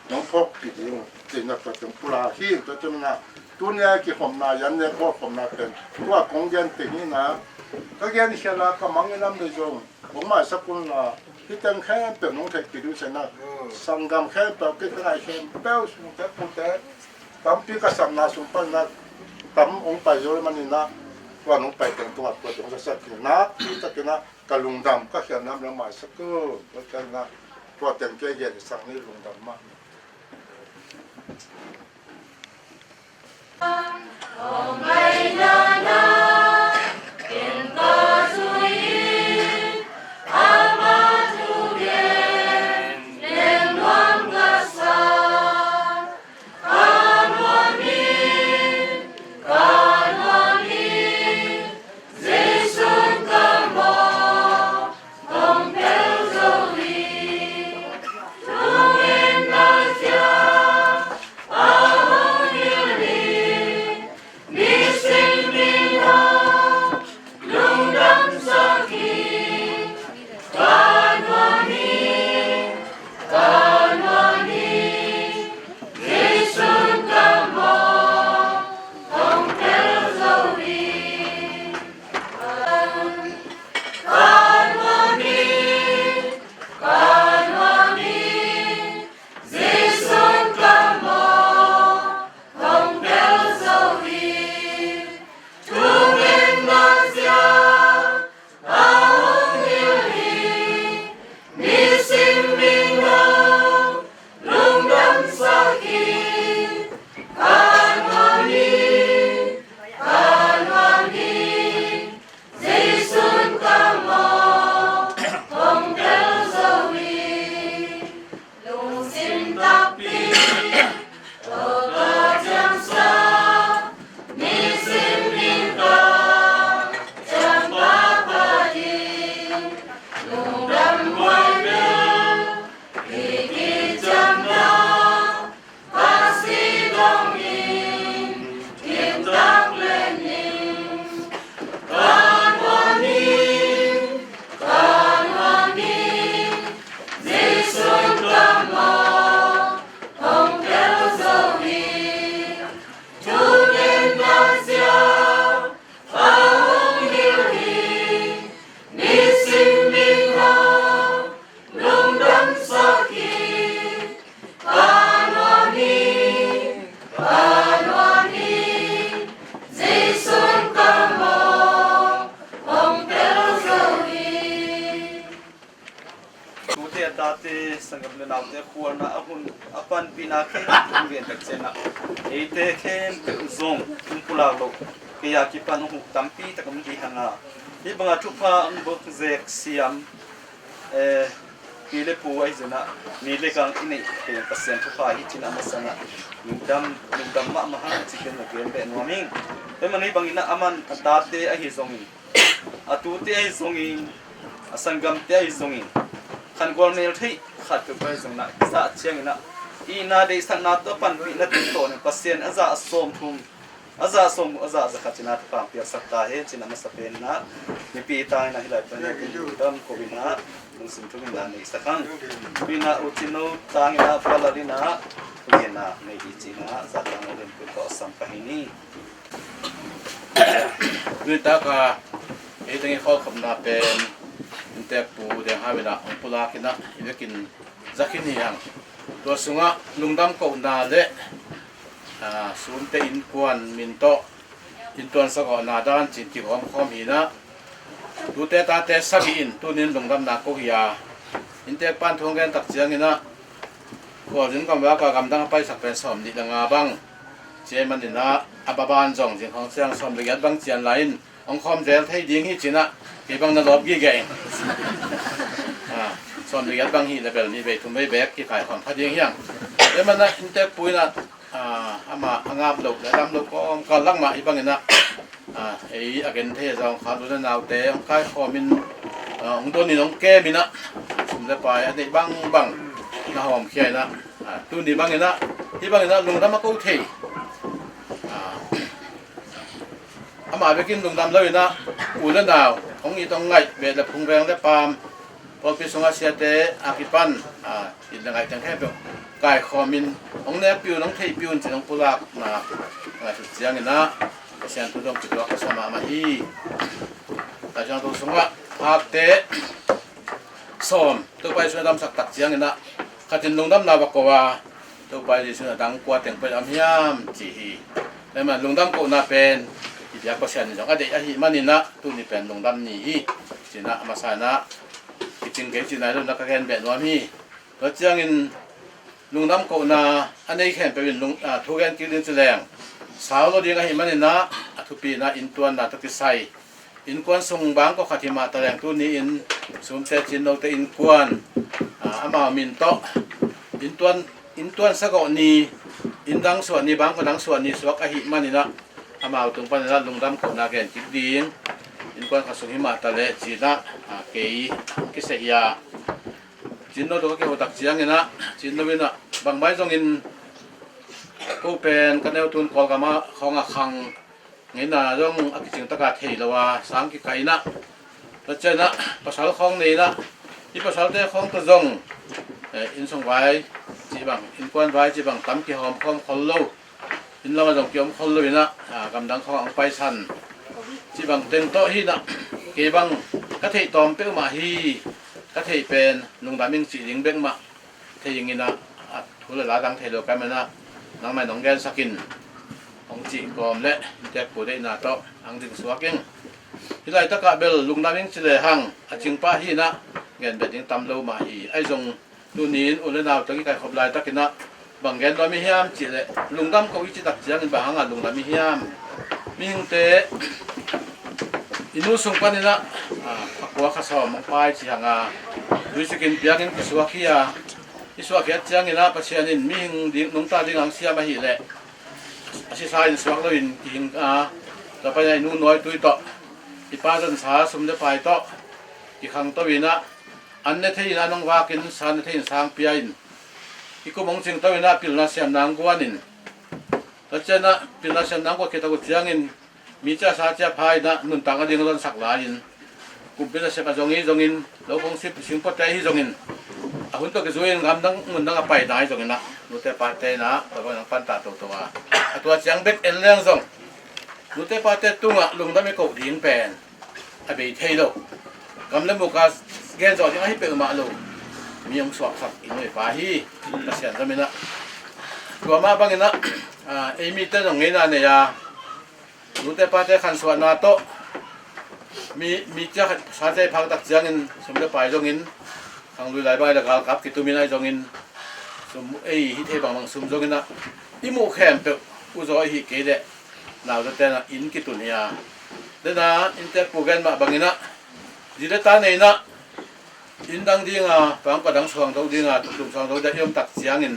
nong phawk pi ding cei na tua teng pula hi tua teng na tu ni a kikhopna yan ne khawkhopna pen tua kong gen te hi na ka gen hial a ka mang in lam le zong Hong maisak un la, hih teng khempeuh nong theih kik uh ciangin ah, sanggam khempeuh, kei ka ngai khempeuh, sungte pute, tampi ka sapna sung panin ah, tam hong pai zo le manin ah, tua nong pai teng tungah tua teng ka sak kik nak, hih takin ah, ka lungdam, ka khialhna hong maisak uh, tua ciangin ah, tua teng kei gen sak ni lungdam mah. Te sanggam le naute khualna a hun a panpihna khempeuh hong gen tak ciangin ah, eite khempeuh zong hong pulak loh kei a kipan hong huh tampi tak om ding hi hang a, hih banga thupha hong bok zek siam, eh, pi le pu ahi zongin ah, mi le gang i neih pen Pasian thupha hi ci-in a masa-in ah lungdam, lungdam mahmah hang ci-in na gen beh nuam ing. Tua ahih manin hih bangin ah aman a tate ahi zongin, a tute ahi zongin, a sanggamte ahi zongin, khangual mel theih khat peuhpeuh ahi zongin ah, i zah ciangin ah, itna deihsakna tawh panpihna tungtawnin Pasian a zah sawmthum, a zah sawm, a zah zakhat ci-in ah thupha hong piaksak ta hen ci-in a masa penin ah, mipi tangin ah hih lai panin ah lungdam ko-in ah, lungsim thumin ah na neihsak hang. Pi-in ah U Cin No tangin ah, Pa Lal in ah thugenna nei hi ci-in ah, zahtakna lungput tawh sam pah hi ni. Tuni tak a ei teng i khawlkhopna pen inntek Pu Deng Hau in ah hong pulak in ah, i vekin za khin hi hang. Tua sungah lungdam kohna le, ah, Sumte innkuan min tawh innkuan sagawhna dan ci-in kigawm khawm hi-in ah, tute tate sagih in tuni-in lungdamna ko hi a, inntek pa'n thu hong gen tak ciangin ah, khualzin gamvak a gamdang a paisak pen sawmnih le nga bang ci ahih manin ah, a baban zong zing khawng ciang sawm le giat bang cian lai-in hong khawm zel thei ding hi ci-in ah, kei bang na lawp gige ing. Ah, sawm le giat bang hi leh bel nih vei thum vei beek kikaikhawm kha ding hi hang. Tua ahih manin ah inntek Pu in ah, ah, amah a ngap loh le a dam loh kawmkal lak mah hih bangin ah, ah, ei a gen thei a zong kha, u le naute hong kaikhawmin, ah, hong donin hong kemin ah, sum le pai a neih bangbang na hawmkhia in ah, ah, tuni bangin ah, hih bangin ah lungdam a ko thei, ah, amah bekin lungdam lo-in ah, u le nau hong it hong ngaih, beh le phung, veng le paam, pawlpi sungah siate a kipan, ah, it le ngaih teng khempeuh kaikhawmin hong nekpih un, hong theihpih un ci-in hong pulakna ngaihsut ciangin ah, Pasian thu zong kituak ka sa mahmah hi. Laisiangtho sungah phakte sawm Topa Jesuh in a damsak tak ciangin ah, khat in lungdamna va ko a, Topa Jesuh in a dang kua teng pen a om hiam ci hi. Tua ahih manin lungdam kohna pen i biak Pasian in zong a deih ahih manin ah, tuni pen lungdam ni hi ci-in ah, a masa-in ah kicing kei cihna hi lo-in ah ka gen beh nuam hi. Tua ciangin lungdam kohna a nei khempeuh in lung, ah, thu gen kik ding ci leng sau lo ding ahih manin ah, a thupi in ah innkuanna tawh kisai, innkuan sung bangkua khat hi mah ta leng, tuni-in Sumte Cin Note innkuan, ah, amau min tawh innkuan, innkuan sagawh ni, inn dang suah ni, bangkua dang suah ni suak ahih manin ah, amau tung panin ah lungdam kohna gen kik ding, innkuan khat sung hi mah ta leh ci-in ah, ah, kei kiseh hi a, Cin No tawh ka kiho tak ciangin ah, Cin No in ah, bangmah hi zongin ko pen ka neu tun Kawlgam ah khawng a khang, ngeina zong a kicing tak a thei lo a, sang kikah in ah, tua ciangin ah pasal khawng nei in ah, i pasalte khawng tawh zong, eh, innsung vai cih bang, innkuan vai cih bang tam kihawm khawm khol lo. Inn lamah zong kiom khol lo-in ah, ah, gamdang khawng ah hong paisan cih bang teng tawh hi-in ah, kei bang ka theih tawm peuhmah hi. Ka theih pen lungdam ing cih ding bek mah thei ing in ah, ah, thu le la dang thei lo ka hih manin ah, nangmah in hong gensak in, hong cih kawm leh inntek Pu deihna tawh hong ding suak ing. Hih laitak ah bel lungdam ing ci lehang a cing pah hi-in ah, gen beh ding tam lo mah hi. Ahi zong tuni-in u le nau tawh i kikaikhop laitakin ah bang gen nuam i hiam cih leh, lungdam ko i cih tak ciangin bang hangah lungdam i hiam? Mihingte i nu sung panin ah, ah, kha kua kha sawm hong pai ci hang a, tuisik in piang in kisuak hi a, i suahkhiat ciangin ah Pasian in mihing ding, nungta ding hong siam ahih leh, a sisa in suak loin kihing a, tua panin ah i nu nawitui tawh, i pa zonsa sum le pai tawh kikhangto in ah, an ne thei in an hong vak in, sa ne thei in sang pia in, i kum hong cingto in ah pilna siamna hong guan in, tua ciangin ah pilna siamna hong guat khit tak uh ciangin, mi cia sa cia pha in ah nuntakna ding a zonsak lai-in, kumpi nasep a zong hi zongin, lo khong sip singpuate hi zongin, a hun tawh kizui-in gamdang mundang a paina hi zongin ah, nute pate in ah tua bangin hong pantah toto a, a tua ciang bek en leng zong nute pate tungah lungdam i koh ding pen a bei thei lo. Gam le muk a gen zawh ding ahi peuhmah lo, mi hong suaksak i nu i pa hi. Pasian zom in ah, tua mah bangin ah, ah, ei mite zong ngeina nei a, nute pate khansuahna tawh mi, mi cia khat sa cia i phak tak ciangin sum le pai zongin Khanglui lai bang le galkap kitumin ahi zongin, sum ei hih thei bangbang sum zongin ah i muh khempeuh uzaw i hih kei leh nauzaw tenah inn kitun hi a. Dena innte pu gen mah bangin ah zi le ta nei inah inn dang dinga pangkua dang suangdo dinga tumsuangdo dinga i om tak ciangin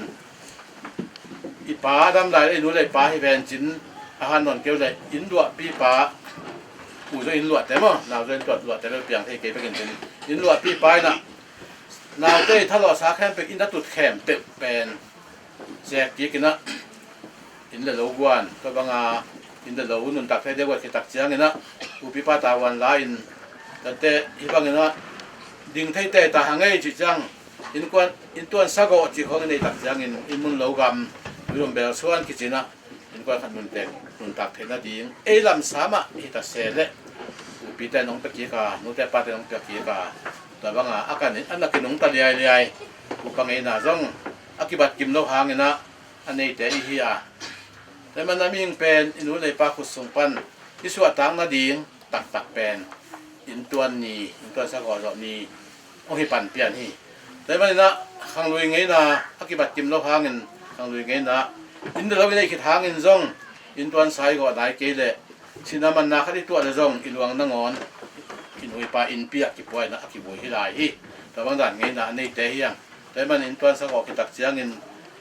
i pa a dam lai le i nu le i pa hi vencin a han nawn keu le inn luahpipa, uzaw inn luahte maw, nauzaw inn luahte bel piang thei kei bekin cin inn luahpipa inah naute i thalawhsa khempeuh inn a tut khempeuh pen zek kik inah inn le lo guan tua banga inn le lo nuntak thei deuh guan khit tak cianginah upipa tavuan la-in tante hih banginah ding thei tei ta hang ei cih ciang innkuan inntuan sagawh cih khawng i nei tak ciangin inn mun lo gam tuirum bel suan kicinah innkuan khat nuntek nuntak theih nading ei lamsa mah hi ta se leh upite nong pia kik a, nute pate nong pia kik a, tua banga a kan a na kinungta liailiai upa ngeina zong a kibat kim lo hanginah a neite i hi a. Tua man a mihing pen i nu le i pa khut sung pan i suahtak nading taktak pen inntuan ni, inntuan sagawh zawh ni hong hi pan pian hi. Tua hi maninah khanglui ngeina a kibat kim lo hangin khanglui ngeina inn le lo i neih khit hangin zong inntuan sa i gawh nai kei leh sihna manna khat i tuah le zong i luang nangawn i nu i pa innpi ah kipuainah a kivui hi lai hi. Tua bang dan ngeina a neite hi ang. Tua hi manin inntuan sagawh khit tak ciangin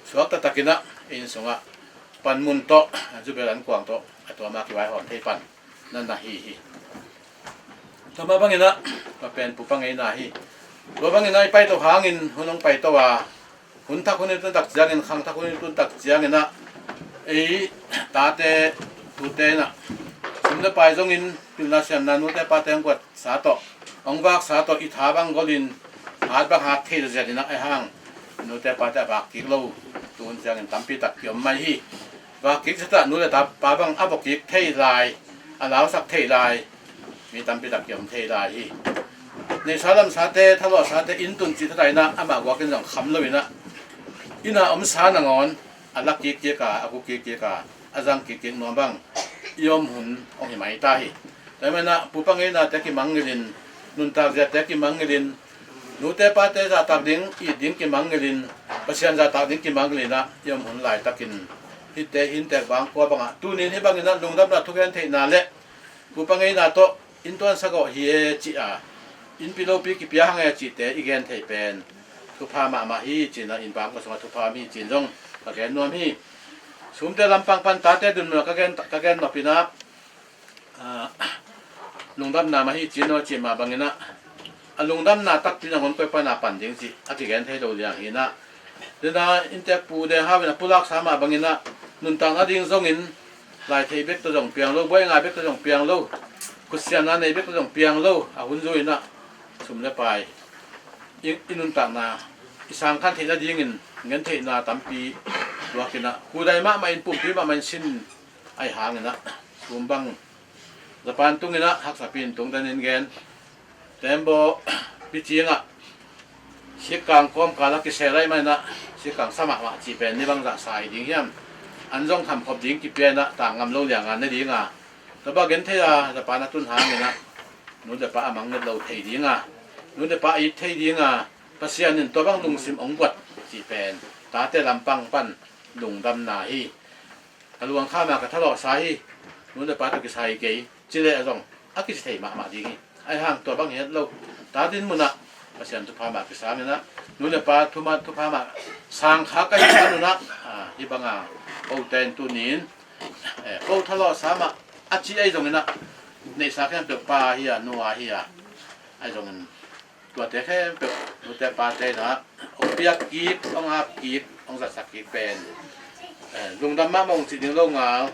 suak taktakinah inn sungah panmun tawh zubel an kuang tawh a tuama kivaihawm thei pan na na hi hi. Tua mah banginah tua pen pupa ngeina hi. Tua banginah i paito hangin hun hong paito a, hun thak hun i tun tak ciangin, khang thak hun i tun tak cianginah ei tate tute inah sum le pai zongin pilna siamna nute pate hong guatsa tawh hong vaksa tawh i tha bang golin hat bang hat thei zaziat inah ei hang nute pate a vak kik lo tuhun ciangin tampi tak kiom mai hi. Vak kik zatah nu le ta pa bang a vok kik thei lai, a lausak thei lai, mi tampi tak kiom thei lai hi. Neihsa lamsate, thalawhsate inn tun cih thata inah amah guakin zong kham lo inah inn a omsa nangawn a la kik kik a, a gu kik kik a, a zang kik kik nuam bang i om hun hong hi mai ta hi. Tua hi manah pupa ngeinate kimangngilhin, nuntak ziate kimangngilhin, nute pate zahtak ding, it ding kimangngilhin, Pasian zahtak ding kimangngilhinah i om hun laitakin hihte hi intek bang kua bangah tunin hih banginah lungdamna thugen theihna le pupa ngeina tawh inntuan sagawh hi e cih a, innpi lopi kipia hang e cihte i gen thei pen thupha mahmah hi cinah inn bang ka sungah thupha mi cin zong ka gen nuam hi. Sumte lampang pan tate dunmunah ka gen, ka gen nopinah lungdamna mah hi cin aw cih mah banginah a lungdamna takpi nangawn koi pana pan ding cih a kigen thei lo liang hinah. Dena inntek pu deng hau inah pulaksa mah banginah nuntak nading zongin lai theih bek tawh zong piang lo, buai ngai bek tawh zong piang lo, khutsiamna nei bek tawh zong piang lo a hun zui inah sum le pai i, i nuntakna i sangkhan theih nadingin ngen theihna tampi tuakinah kudai mahmah in pumpi mahmah in sin ahi hanginah sum bang Japan tunginah haksapi in tungtanin gen tembaw picingah sikkang kawmkal a kisel ahi maninah sikkang sa mahmah cih pen ni bangzah sa hi ding hiam? An zong khamkhop ding kipia inah tang ngam lo lianga ne dinga tua bang gen thei a Japan a tun hanginah nu le pa a mangnet lo thei dinga nu le pa a it thei dinga Pasian in tua bang lungsim ong buat cih pen tate lampang pan lungdamna hi. Ka luang kha ma ka thalawhsa hi. Nu le pa tawh kisai kei cileh a zong a kici thei mahmah ding hi. Ahi hang tua bang hi het lo. Ta din munah Pasian thupha mah kisanginah nu le pa thuma thupha mah sang kha ka hi ka nunah hih banga kote in tunin ko thalawhsa mah a ci ahi zonginah neihsa khempeuh pa hi a nu a hi a ahi zongin tuate khempeuh nute pate inah hong piak kik, hong ap kik, hong zatsak kik pen lungdam mahmah hong cih ding lo ngal.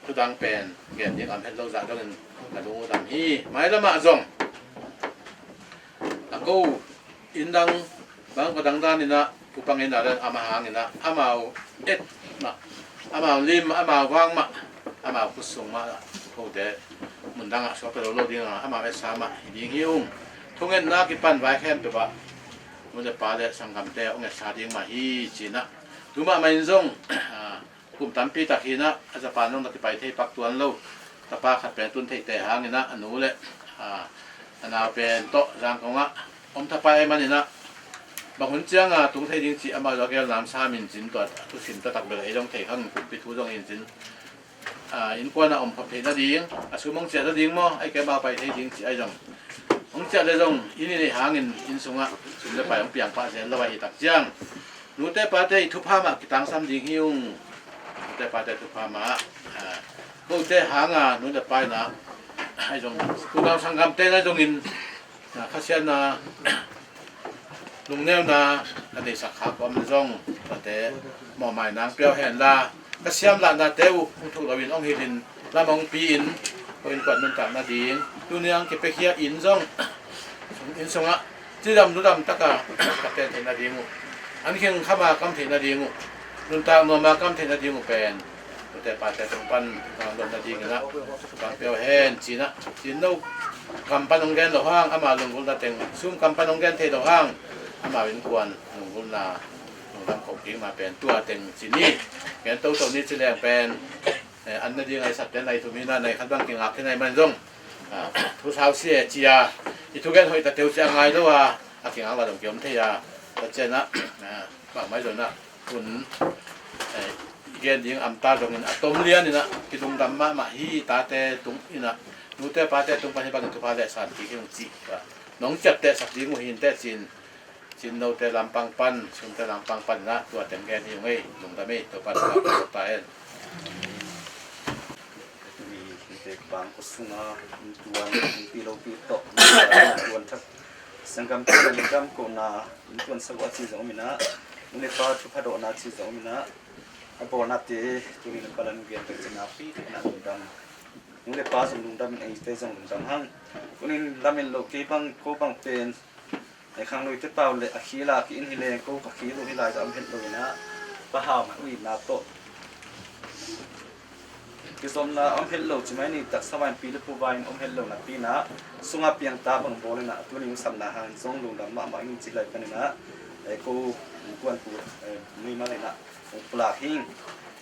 Thudang pen gen ding am het lo zah dongin ka lung uh dam hi. Mailamah zong a ko indang bang ka dangdan inah pupa ngeina le amah hanginah amau et mah, amau lim, amau vang mah, amau khutsung mah kote mundangah suakta lo lo dinga amau etsa mah hi ding hi ung. Thungetna kipan vai khempeuh ah nu le pa le sanggamte hong etsa ding mah hi cinah tumah mah in zong kum tampi tak hinah a Japan zong na kipai thei pak tuan lo tapa khat pen tun theihte hanginah a nu le a nau pen tawh Zangkongah om thapai ahi maninah Bang hun cianga tung thei ding cih amah zong a gel namsam in cin, tua a thusim taktak bel ei zong thei khang, kumpi thu zong in cin. A, innkuan a om khop theih nading, a sum hong ciah nading maw, ei kei mah pai thei ding cih ei zong hong ciah le zong, inn i neih hangin inn sungah sum le pai hong piang pah zel lo ahih tak ciang, nute pate i thupha mah kitangsam ding hi ung. Nute pate thupha mah, a, kote hanga nu le pa in ah, ei zong, unau sanggamte na zongin, a, khasiatna, lungneuna a neisak khak om zong, tuate mawhmai nang piau hen la, ka siam lahnate uh hong thuk loin hong hilhin lam hong pi-in, ko innkuan nuntak nading, tuni ang kipiakhia inn zong, inn sungah cidam ludam taka ka ten theih nading uh, an khing khama kam theih nading uh, nuntak nuama kam theih nading uh pen, nute pate tung pan, a, lawm nadingin ah, tung pan piau hen, cin ah, cin no kam pan hong gen lo hang, ama lunggulhna teng, sum kam pan hong gen thei lo hang, ama innkuan lunggulhna, lungdam kong kik ma pen tua teng ci ni. Gen toto ni ci leng pen, eh, an nading a i sak ten a i thum hi na, na i khat bang kingak thei na i man zong, a, thu sau si e ci a, i thugen hoih ta teu ci a ngai lo a, a kingak la dong kiom thei a, ta cian ah, a, bangmai zong ah, hun, eh, i gen ding amta zongin a tom lian in ah, kilungdam mahmah hi, tate tung in ah, nute pate tung pan hi bangin thupha le san kik hi ung ci. Nong ciaptehsak ding uh hi inteh cin, cin note lampang pan, sumte lampang pan in ah, tua teng gen hi ung ei, lungdam ei, Topa thupha pia ta hen. Tuni hite bang ko sunga, innkuan, innpi lopi tawh, innkuan thak, sanggamte lungdam kohna, innkuan sagua ci zong om in ah, nu le pa thupha dawhna ci zong om in ah, a bawlnate, tuni na palan gen tek cina pi, na lungdam. Nu le pa zong lungdam in eite zong lungdam hang. Kunin lamen lo kei bang, ko bang pen, ei khangluite pau le a khil a ki-in hi leng ko ka khil uh hi lai ka om het lo in ah, pa hau man uh itna tawh kizomna om het lo ci mai ni, taksa vai pi le pu vai in om het lo napi in ah, sunga piangta bang bawl in ah, tuni hong samna hangin zong lungdam mahmah ing ci lai pan in ah, ei ko innkuan pu, ei, nui mal in ah hong pulak hing.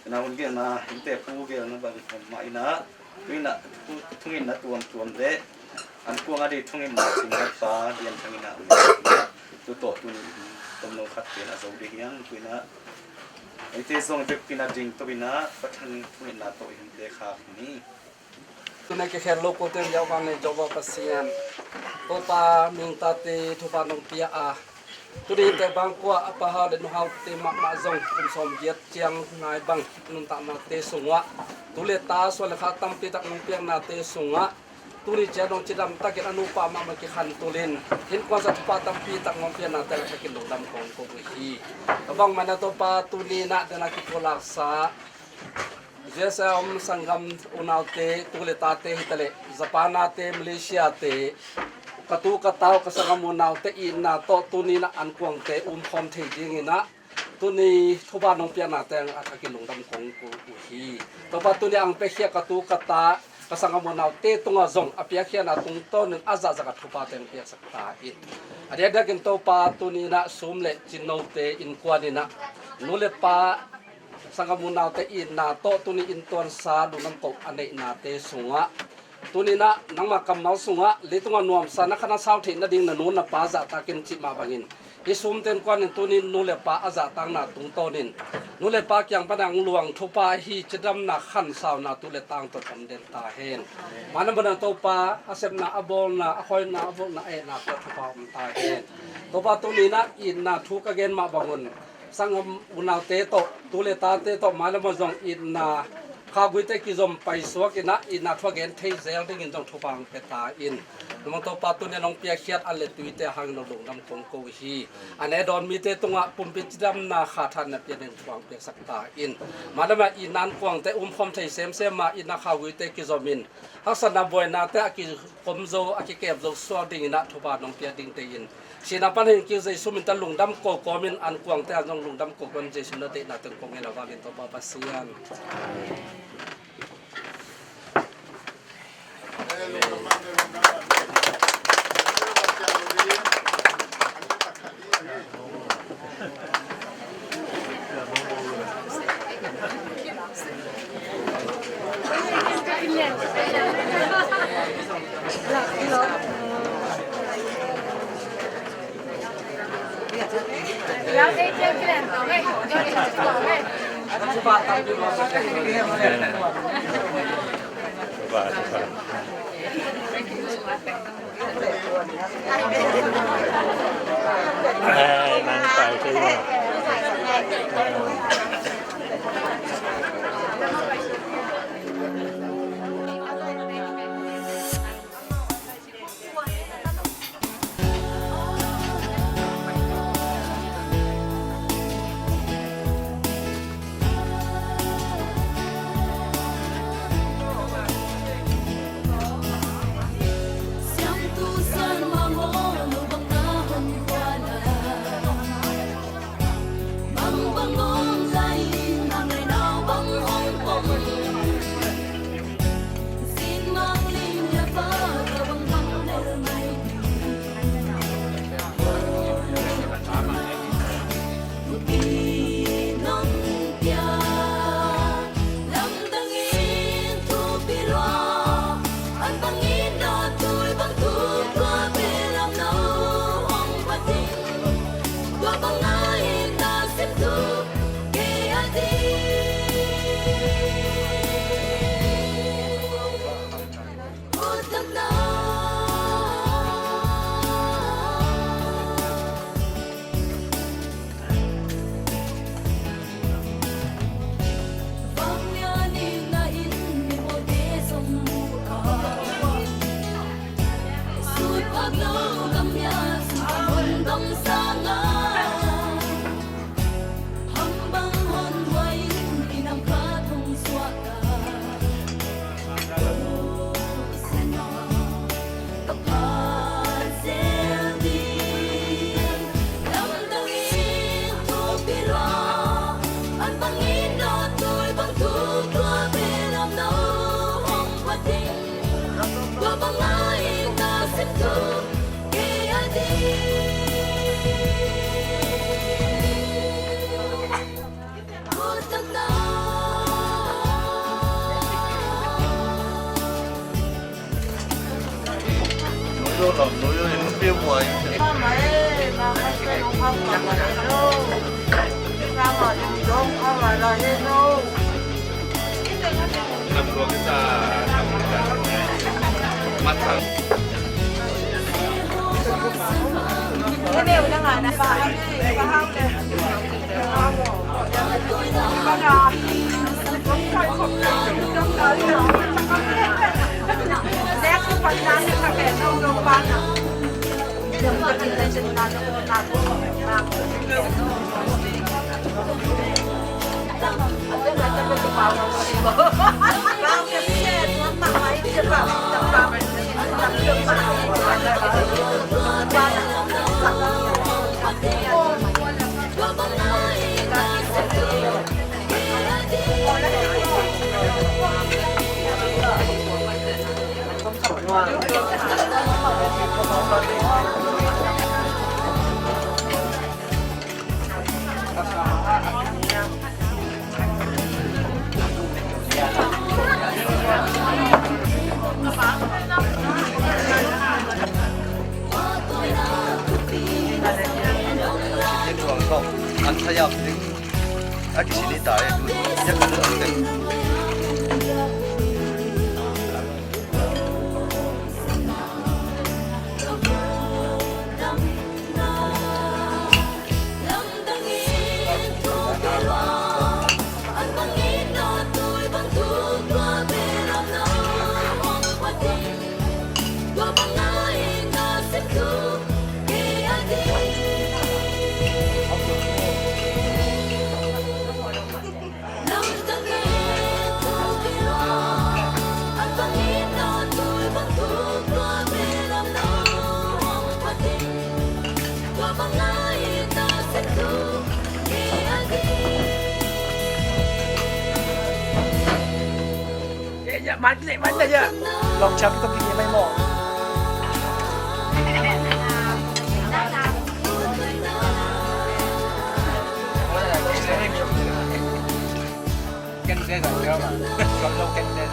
Ina hun gelna, innte pu gelna bang mah in ah, tu in ah, thu, thunginna tuamtuam le, an kuang a dei thunginna cingna pa lian thang in ah, tu tawh tuni tomno khat pen a zo ding hiang, tu in ah, eite zong bekpin a ding to in ah, pa thang thunginna tawh i hinte khak ni. Tuni kikhen lo kote liau bang le Jehovah Pasian, Topa mingtate thupha nong pia a, tuni te bang kua a pa hau le nu haute mahmah zong kum sawm giat ciang nai bang nuntaknate sungah, tu le ta suan le kha tampi tak nong piaknate sungah, tuni ciang nong cidam takin a nupa mahmah kikhan tulin, innkuan sa thupha tampi tak nong piaknate a thakin lungdam kong ko uh hi. A bangmah na Topa tuni na dena kipulaksa, U S A om sanggam unaute, tu le tate hi ta leh, Japan ate, Malaysia te, ka tu ka tau ka sanggam unaute itna tawh tuni na an kuangte umkhawm thei dingin ah, tuni thupha nong piaknate a thakin lungdam kong ko uh hi. Topa tuni ang piakhia ka tu ka ta, ka sanggam unaute tungah zong a piakhia na tungtawnin a zahzah a thupha teng piaksak ta in. A diakdiakin Topa tuni na sum le cin note innkuan in ah, nu le pa sanggam unaute itna tawh tuni inntuansa lungdam koh a neihnate sungah, tuni na nangmah kammal sungah leitungah nuamsa na khan a sau theih nading na nu na pa zahtakin cih mah bangin, hih sumte innkuan in tuni nu le pa a zahtakna tungtawnin, nu le pa kiang pana ang luang thupha hi cidamna khansauna tu le tang tawh om den ta hen. Mana mana Topa a sepna a bawlna a hoihna a vulhna a ehna tawh thupha om ta hen. Topa tuni na itna thu ka gen mah bangun, sanggam unaute tawh, tu le tate tawh, mailam ah zong itna khaguite kizom paisuak in ah, itna thu a gen thei zel dingin zong thupha ang pia ta in. Nangmah Topa tuni nong piakkhiat an le tuite hangin nong lungdam kong ko uh hi. A ne dawn mite tungah pumpi cidamna khathatna pia ding thupha ang piaksak ta in. Mailam ah itna an kuangte umkhawm thei semsem ah itna khaguite kizom in, haksatna buainate a kikom zo, a kikep zo suak dingin ah thupha nong pia dingte in, sihna pan hong kik Jesu min tawh lungdam ko kawmin an kuangte an zong lungdam ko kawmin Jesu na deihna teng kong ngen a valin Topa Pasian. An thayap ding a kisin hi ta e. Lawng ciang tawh kingim mai maw?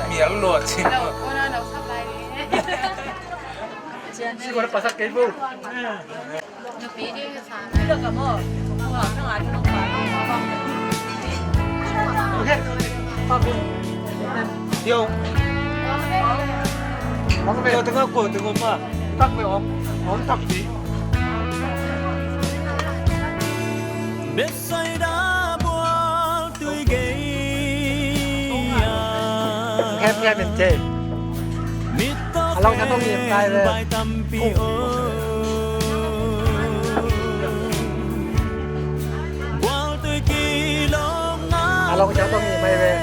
Mial luat. Siguro pasal kayo po. Okay. Yo. Yo, tengah ko, tengah ma. Tak me om, om tak di. Bethsaida bual tui gei a. Khep khep in che. A long khat hong ngim kai ve. A long khat hong ngim mai ve.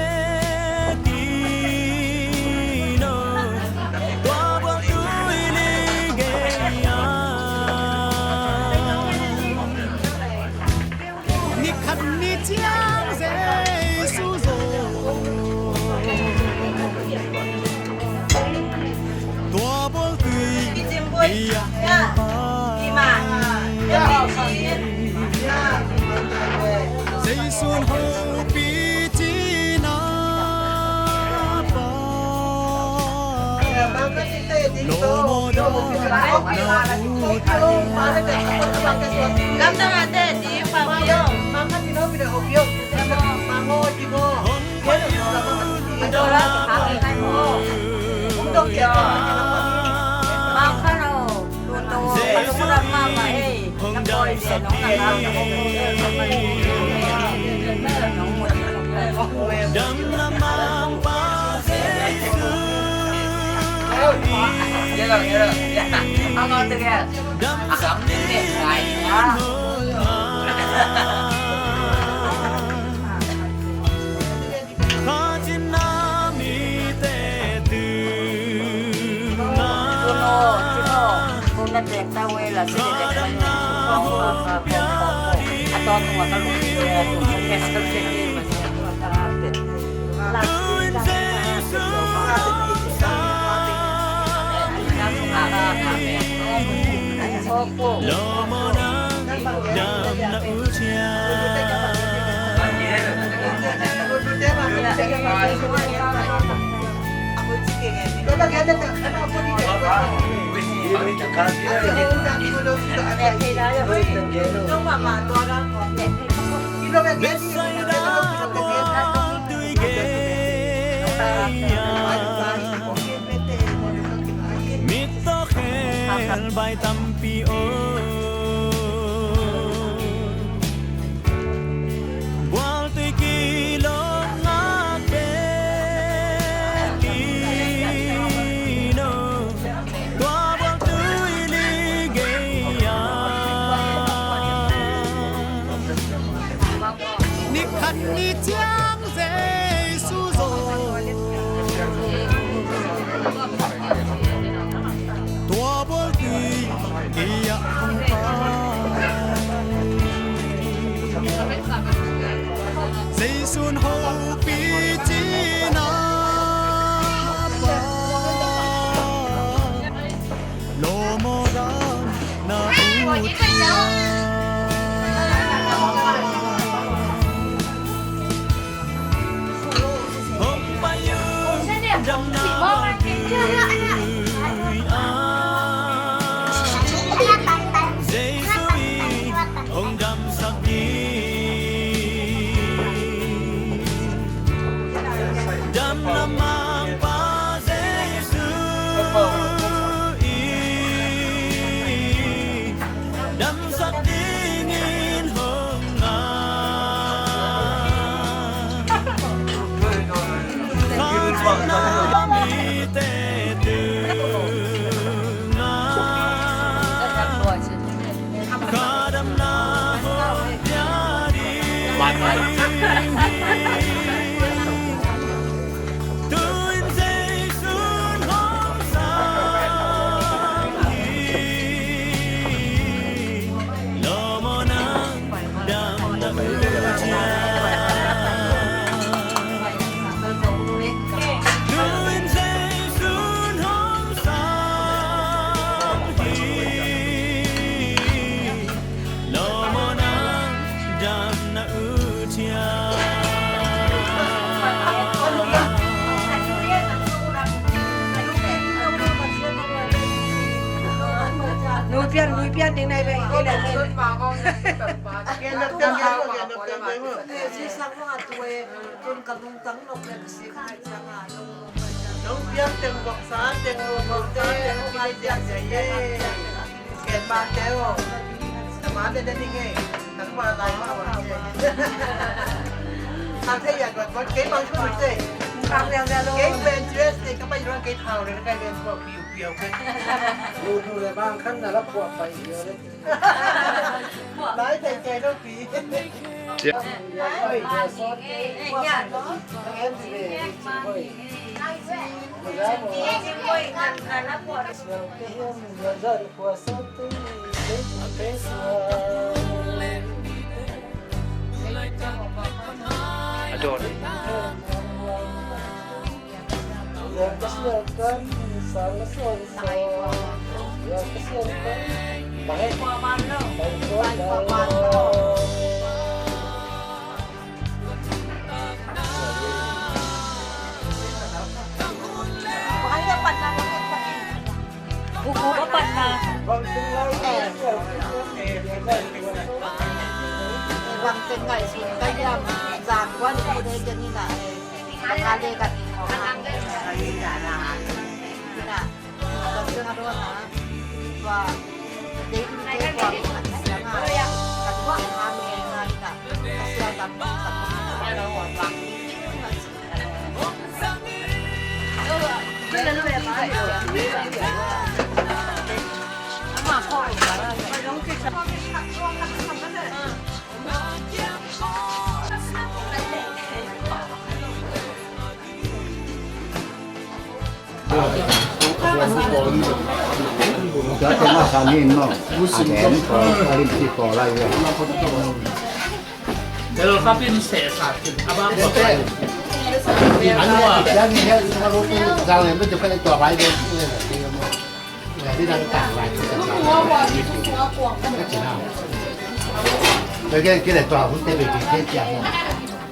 Ni khat ni ciang Jesu zong tua bual tui i a hong pai. Jesu in hopih cihna pa. Mit tawh khel bai tampi om. Bual tui kilawng ngak bekin om. Tua bual tui li gei a. Ni khat ni ciang Jesu zong tua bual tui i a hong pai. Jesu in hopih cihna pa. Lawm aw, damna ut hiam. Hong pai un, damna ut hiam. Jesu in hong damsak ding. Damna mangpa Jesu in damsak dingin hong ngai. Kha cihna mite tungah. Pian lui pian ding nai ve, ei le. Gen dok, gen dok, gen dok, gen dok. Eh, si sang ma tu e, tun ka lungtang nok le ka si ka hai sang a. Nong piang teng voksa teng, nong voksa teng, nong piang teng, ye. Gen ma teng o. Tama teng ding e. Tang ma lai ma ma. Tang te ya got got, kei bang shu te. Kang liang liang lo. Kei ven dress te, ka pai rong kei thau le, ka ven ko piu piu ke. Lu lu le bang kan na la pua pai yo le. Lai thei kei dong pi. A dawn. Bang teng ngaihsun ka hiam? Zan kuan i dei ken ina. Bang a le kan i khawm a. Ina. Kan teng a dawn a. Tua dei in ke tua kan siang a. Kan tua ha me na ina. Ka sia kan kan. Anu a.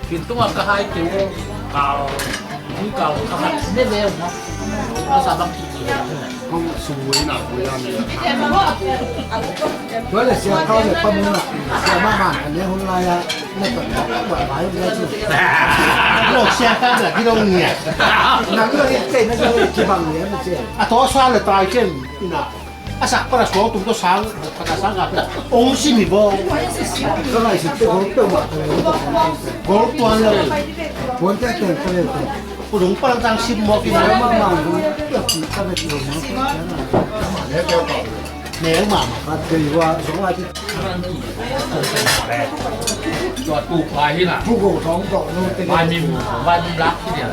Kin tunga ka hai te u kal, u kal ka hat ne ve u na. Ka sa bang ki ki. Kong sui na ko ya ni. Ko le sia ka le pa mu na. Sia ma ma ne hun la ya ne pa ba ba ba ya tu. Lo sia ka la ki lo ni. Na lo ye ke na lo ye ki bang ye ma sia. A to sa le tai ken ina. A sak para suau tung to sang, kata sang kata. Ong si mi bo. Ka ngai si te gol pe ma. Gol tuan le. Puan te te te te. Ku dung para tang sim mo ki ma ma ma. Ka ve tu ma. Ne ma ma. Ka te wa so wa ti. Tua tu pa hi na. Tu go song to no te. Wa mi, wa mi lak ki dia.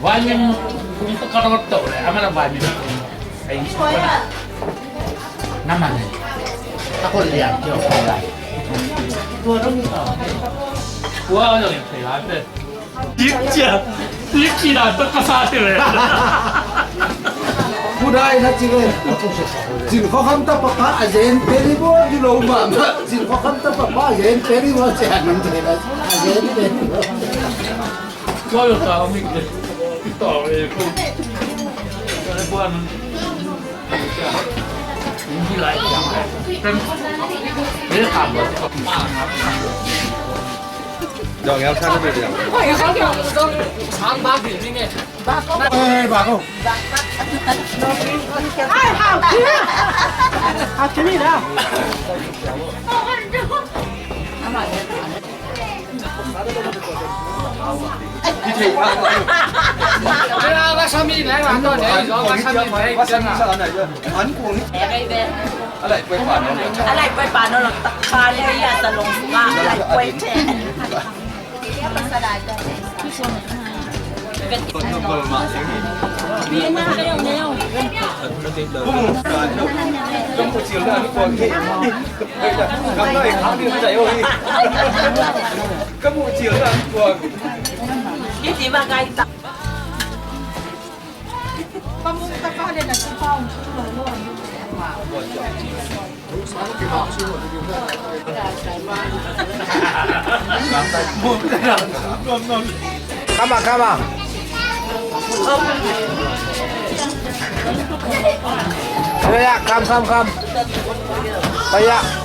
Wa mi kung ka ka to le. Ama na wa mi. Ai. Naman. Ako liang kyo. Tua dong ito. Tua dong ito. Dik cia. Dik cia na to ka sa te le. Pudai na ci le. Cin ko kam ta pa pa a zen pe ni bo di lo ma. Cin ko kam ta pa pa a zen pe ni bo cia ni de la. A zen pe ni bo. Come on, come on. Yeah, come, come, come. Pai ah.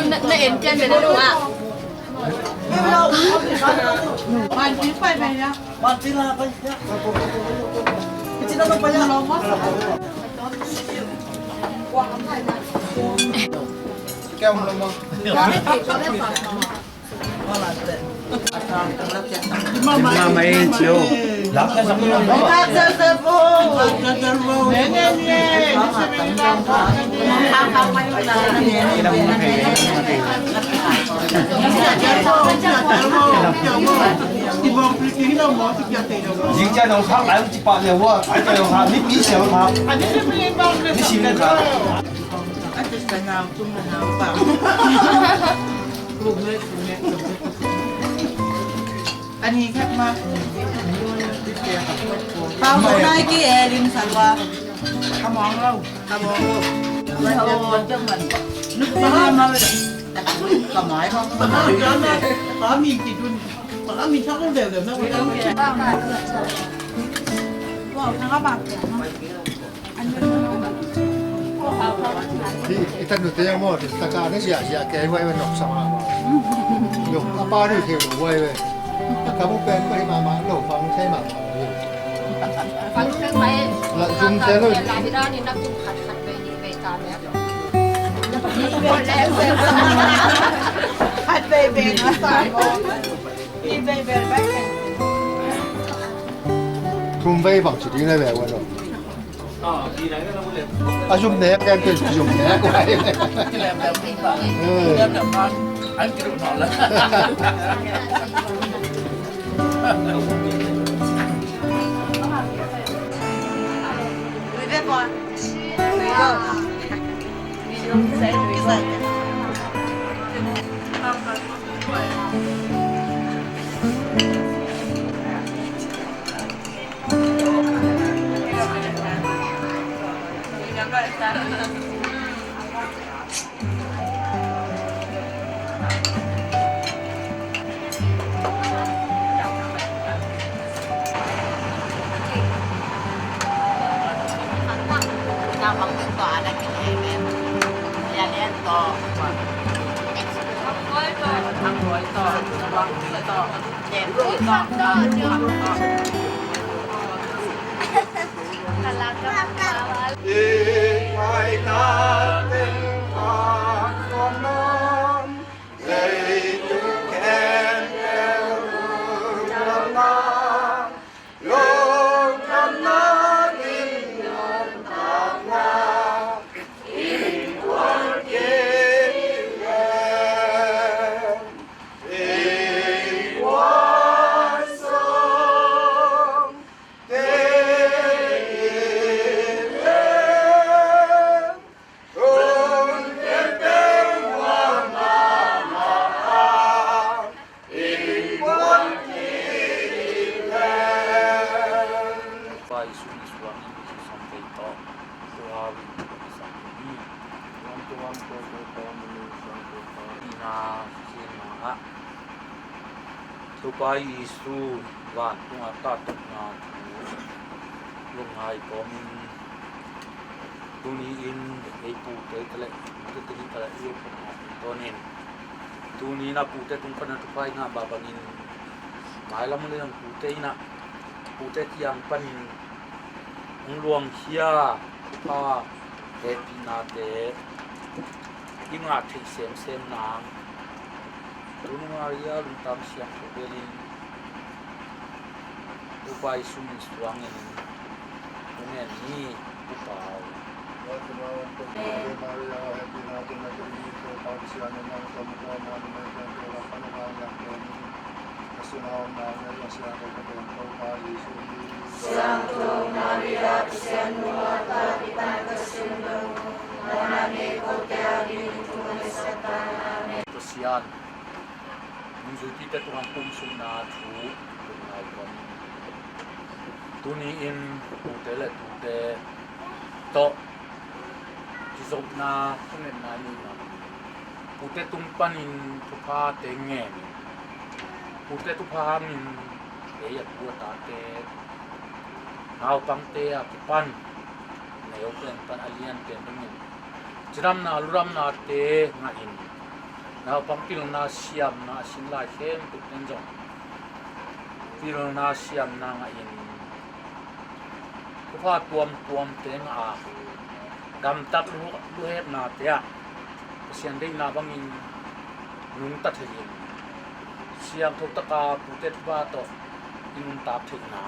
Na, na en pian ve na nung ah. Mama, eh, Joe. Pau sung nai ki e lim sa lua. Ka mong lo. Ka mong lo. Ka mai lo. Ka mi ki dun. Ka mi sa ko de de na ko. Wow, na ka ba. Hi, i tanute maw, taka na sia sia kei vai vai nok sama. Yo, a pa ni kei lo vai vai. Ka bu pen ko hi mahmah lo, fang thei mahmah lo hi. Fang thei mai. La zum te lo. La hi dan in na kum khat khat ve hi ve ta me. Khat ve ve na sa mo. Hi ve ve ve. Thum ve bang ci ding na ve wa lo. A zum nek kan pen zum nek. Topa Jesu vantung a kahtohna thu lungngai kawmin tuni in ei pute tale, pute tale i upna tungtawnin tuni in a pute tung pana thupha i ngah mah bangin mailam uh le pute in a pute kiang panin hong luangkhia thupha hehpihnate i ngah theih semsem nang Tuni Maria lungtang siangtho belin Topa Jesu min suangin hong en ni. Topa aw. Siangtho Maria, Pasian nu a, tua kipan ka simdong, na nang ei kote a ding thum a Pasian nungzuipite tungah kumsukna thu lungngai kawm. Tuni in pute le tute tawh kizopna thungetna ni ma pute tung panin thuphate ngen in pute thupha hangin ei a tu a tate naupangte a kipan neu pen pan a lian pen dingin cidamna ludamnate ngahin naupang pilna siamna a sin lai khempeuh pen zong pilna siamna ngahin thupha tuamtuamte ngah a gamtat luhepnate ah Pasian deihna bangin nungta thei in siangtho taka pute thupha tawh i nuntak theihna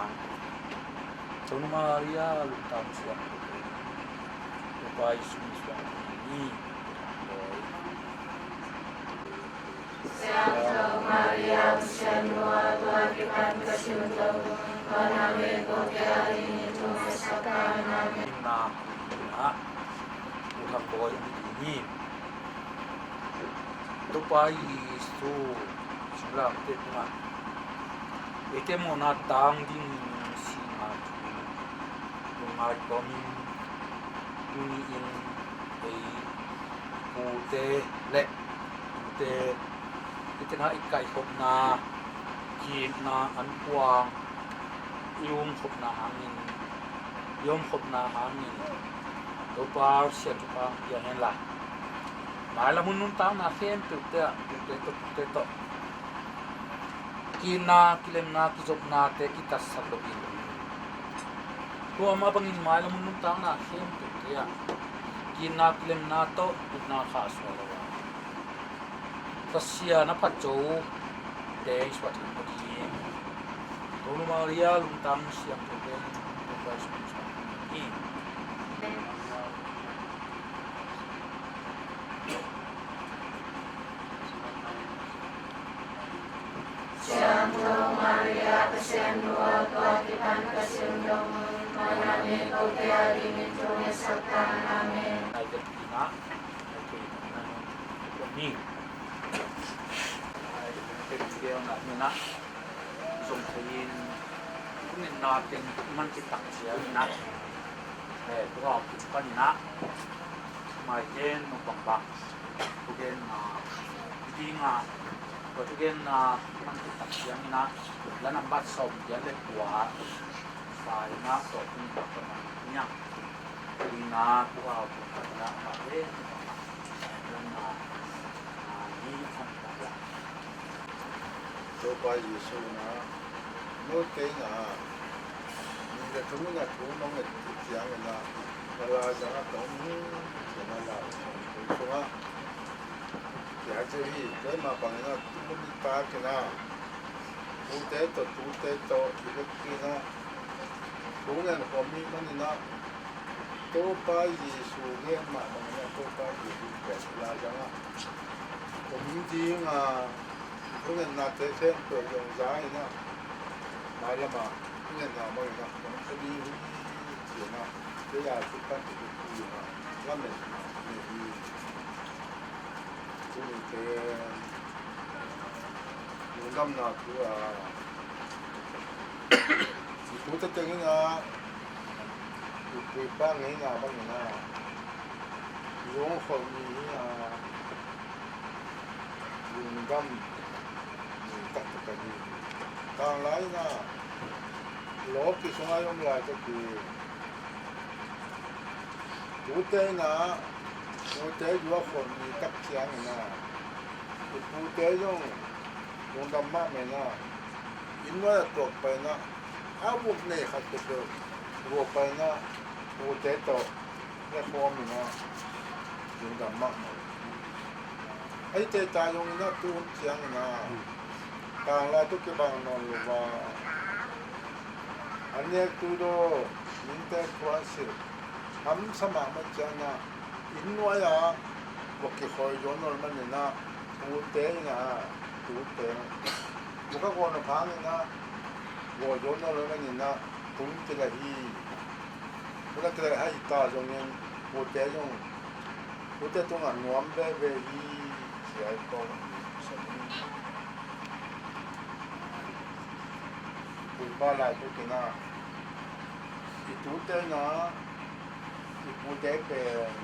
Tonu Maria lungtang siangtho Topa Jesu min suang ni. Siangtho Maria Pasian nu a, tua kipan ka simdong, tua nang ei kote a ding thum a Pasian na na na. U Thang Bawi ni. Topa Jesu singlamteh tungah eite mawhna tang dingin sihna thu lungngai kawmin tuni in ei pute le tute i tengah i kaihkhopna kiitna an puang i umkhopna hangin i omkhopna hangin Topa sian thupha pia henla mailam hun nuntakna khempeuhte ah tute tawh tute tawh Itna, kilemna, kizopnate kitatsat loin, tua mah bangin mailam nuntakna khempeuhte ah itna, kilemna tawh upna khahsuah lo a, Pasian a phatzote i suah theih nadingin Tonu Maria lungtang siangtho pen Topa i sungah suah hi. Siangtho Maria, Pasian nu aw, tua kipan ka sundong un, mailam in kote adingin thungetsak tan. Amen. Zong thei in, thungetna teng man khit tak ciangin ah, eh, tua kipan in ah, mai gen nong bang bang thugen, ah, ding, ah, tua thugen, ah, man khit tak ciangin ah, la nambat sawm giat le kua sa in ah, tua thugen tak ciangin ah, ina kua kua na ma gen nong bang bang thugen, ah, ah, ni an tak la. Topa Jesu in ah, note in ah, nih le thum in ah thu nong nget khit ciangin ah, na laizang ah ka om hi, ci-in ah Lai Siangtho sungah kiat hi. Tua mah bangin ah, tu nitak in ah, tute tawh, tute tawh i vekpi in ah thu ngen khawm i hih manin ah, Topa Jesu gen mah bangin ah, Topa Jesu kiat i laizang ah om ding a, thungennate khempeuh zong za in ah, mailam ah thungetna bangin ah hong pia ding hi, ci-in ah, kei a kipan i vekpi in ah lametna nei hi. Tuni pen lungdamna thu a, i tute teng in ah, i pu i pa ngeina bangin ah, i hong kholh ni hi a, lungdam ni taktak ahi hi. Tanglai in ah, lawki sungah i om laitak i tute in ah, pute zuak khawm ni tak ciangin ah, i pute zong lungdam mahmah in ah, inn nuai a tuak pai in ah, a vuk nei khat peuhpeuh zuak pai in ah, pute tawh ne khawm in ah, lungdam mahmah. Eite ta zong in ah, tu hun ciangin ah, tanglai tawh kibang nawn lo a, an nek tu daw, minte thu an silh hamsa mahmah ciangin ah, inn nuai ah vok kikhawi zo nawn manin ah, pute in ah, tute in ah, vok a gawn a phang in ah, gaw zo nawn lo manin ah, tung kila hi. Tung kila hi ta zongin, pute zong, pute tungah nuam veve hi, ci-a i pau. Pu i pa laitak in ah, i tute in ah, i pute pen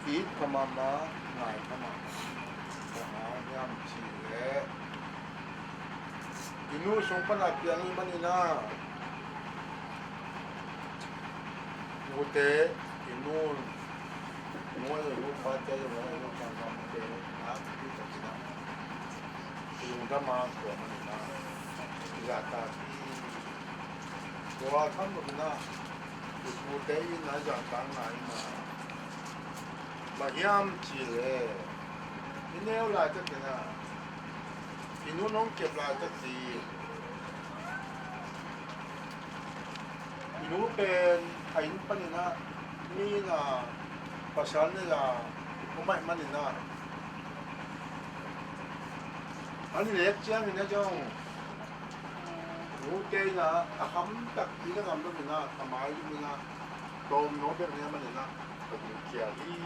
it pha mahmah, ngai pha mahmah. Bang hang hiam cih leh, i nu sung pan a piang i hih manin ah, pute, i nu, nu a i nu pate, i nu a i nu pangpangte, nak i takin ah, i lungdam a, tua manin ah i zahtak hi. Tua tham loin ah, i pute in ah i zahtakna in ah, bang hiam cih leh, i neu laitakin ah, i nu nong kep laitakin, i nu pen a inn panin ah, mi in ah pasal nei a om ahih manin ah, an i nek ciangin ah zong, nute in ah a kham tak, inn a ngam lo in ah, a mai lo in ah, tawmno bek nei manin ah, ka gingkhia hi.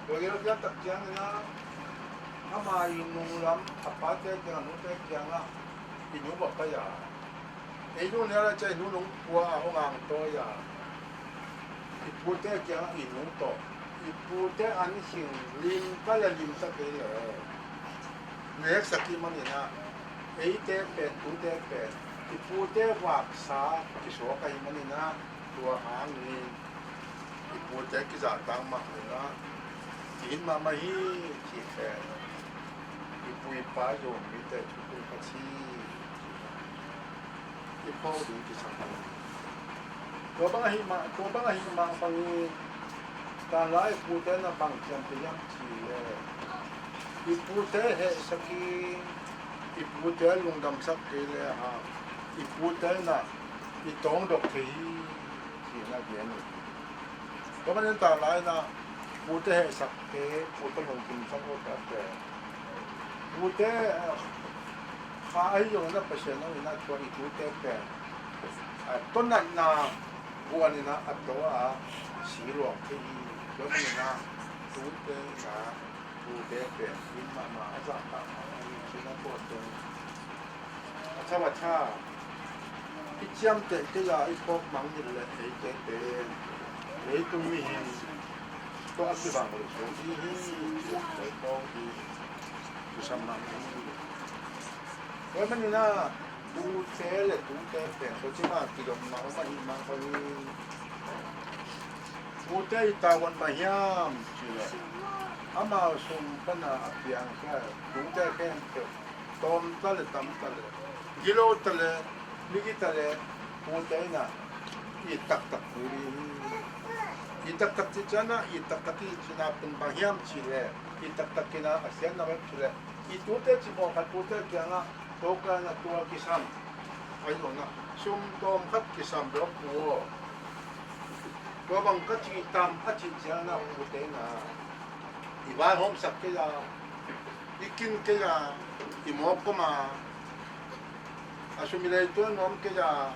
Tua gel khial tak ciangin ah, ama i nunglam, a pate kiang, a nute kiangah i nu va pai a, ei nu neu lai ciang i nu nong pua a, hong angtawi a, i pute kiangah i nu tawh, i pute an khing lim kal a, lim ta kei leh, neksak i hih manin ah, eite pen, tute pen, i pute vaksa kisuak ahih manin ah, tua hangin i pute kizahtak mah in ah, i it mahmah hi, ci khe. I I pu i pa Zomite thu tung ka ci. I phawk ding kisam hi. Tua bang ahi mah, tua bang ahi mah bangin tanglai i pute na bang ciam te hiam ci le, i pute hehsak in, i pute lungdamsak kei le a, i pute na i tawngdok thei hi. Cihna gen uh hi. Tua manin tanglai na pute hehsak te, pute lungdamsak uh te, pute, eh, kha ahi zongin a Pasian hong in a tua i tute pen, eh, tonatna guan in a, a to a si luang thei hi. Tua manin a tute na pute pen in mahmah a zahtak mahmah hi. Cihna tua teng a tha a tha. I ciamteh kei a i phawk mang nih le eite pen leitung mihing tawh a kibang lo suak ding hi. Tua tawh hi. Kisam mahmah hi. Tua manin a tute le tute pen tua ci mah kidong mah om ahih mah bangin tute i tavuan mah hiam cih leh amau sung pan a a piang kha tute khempeuh tawm ta le tam ta le gilo ta le migi ta le tute in a it taktak kul ding hi. It taktak cih ciang a, it taktak i cihna pen bang hiam cih leh, it taktak in a a siatna bang cih leh i tute cimawh khat tute kiangah tua ka na tua kisam, ahi zongin a sum tawm khat kisam lo pu aw. Tua bang ka cih tam a cih ciang a pute in a i vaihawmsak kei a, i kin kei a, i mawk koma a sum i lei tua nuam kei a,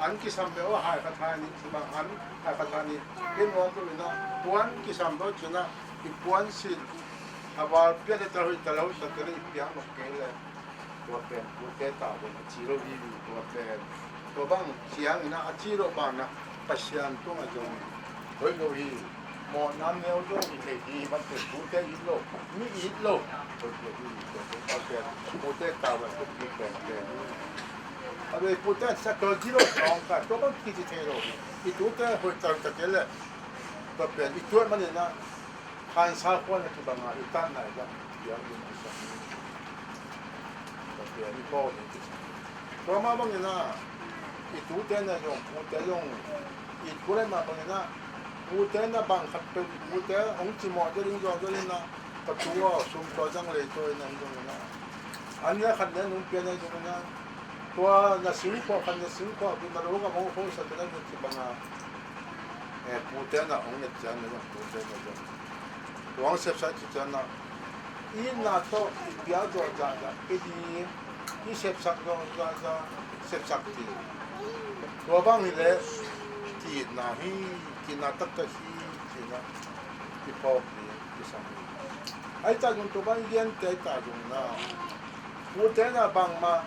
an kisam beuh a hai khat hai nih ci bang an hai khat hai nih kei nuam beuh in a puan kisam beuh cih in a i puan sin a val pian a ta hoih ta lo ta kei le i piang lo kei le. Tua pen pute tavuan a ci lo hi. Tua pen tua bang ciangin a ci lo bang a Pasian tungah zong hoih lo hi. Mawhna neu lo hi thei hi. Man pen pute it lo, mi it lo. Hoih lo hi. Tua pen pute tavuan a ci pen pen hi. A vei pute sa tawh ci lo tawng ka tua bang kici thei lo hi. I tute hoih tawh ta kei le tua pen i tuat manin a Khansa khua na kibang a i tan nai zah piang ding kisam hi. Ka piang i pawl ding kisam hi. Tua mah bangin a i tute na zong pute zong i tu lai mah bangin a pute na bang khat peuh i pute hong cimawh ding zong ding in a ka tu a sum tua zang lei tua in a zong in a an le khat le nung pian a zong in a tua na singkhuah khat na singkhuah khat na lo ka mong khong sa te na zong kibang a. Eh, pute na hong nget ciang na zong pute na zong. Tua hong sepsak ci ciang na. I na tawh i pial zawh zahzah kei ding. I sepsak zawh zahzah sepsak ding. Tua bang hi leh ki-itna hi, ki-itna taktak hi, ci-in a i phawk ding kisam hi. Ahi ta zong tua bang i liante ahi ta zong na. Pute na bangmah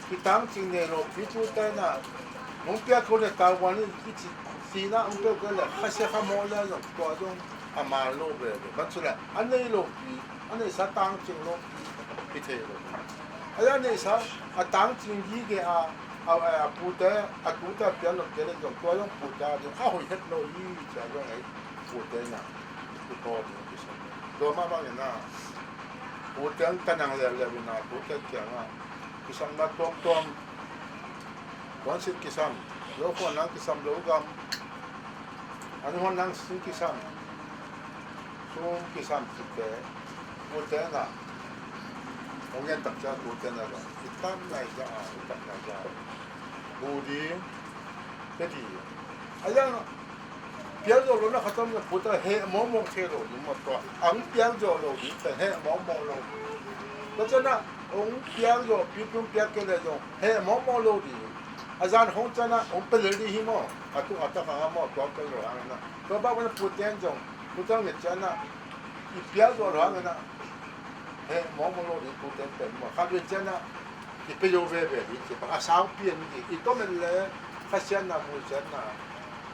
kitangcing nei lo pi tute na hong piak ko le tavuan i ci sina hong piak ko le khasia khamawh le zong tua zong a mal lo veve. Bang ci le a nei lo pi a neisa tangcing lo pi pi thei lo. A neisa a tangcing gige a a pute a tute a pian lo te le zong tua zong pute a zong a hoih het lo hi cia zong ei pute na i pawl ding kisam. Tua mah bangin a pute ang tanang leuleu in a pute kiangah kisam na tuamtuam. Tuan sit kisam, lo khuan nang kisam lo gam. An huan nang sin kisam, sum kisam cite pute na hong gen tak cia pute na zong i tam nai zah a i tam nai zah a bu ding pe ding. A yang pial zawh lo na khatam na pute heh mawkmawk thei lo ding maw tua ang pial zawh lo ding pen heh mawkmawk lo. Tua ciang na hong pial zawh pipi hong piak kei le zong heh mawkmawk lo ding. A zan hong ciang na hong pe lel ding hi maw a tung a tak hang a maw tua pial zawh hang na tua bak pen pute in zong pute hong nget ciang na i pial zawh lo hang na heh mawkmawk lo ding pute pen maw khat ve ciang na i pe zo veve ding ci bang a sau pian ding i tom en le khasiatna busiatna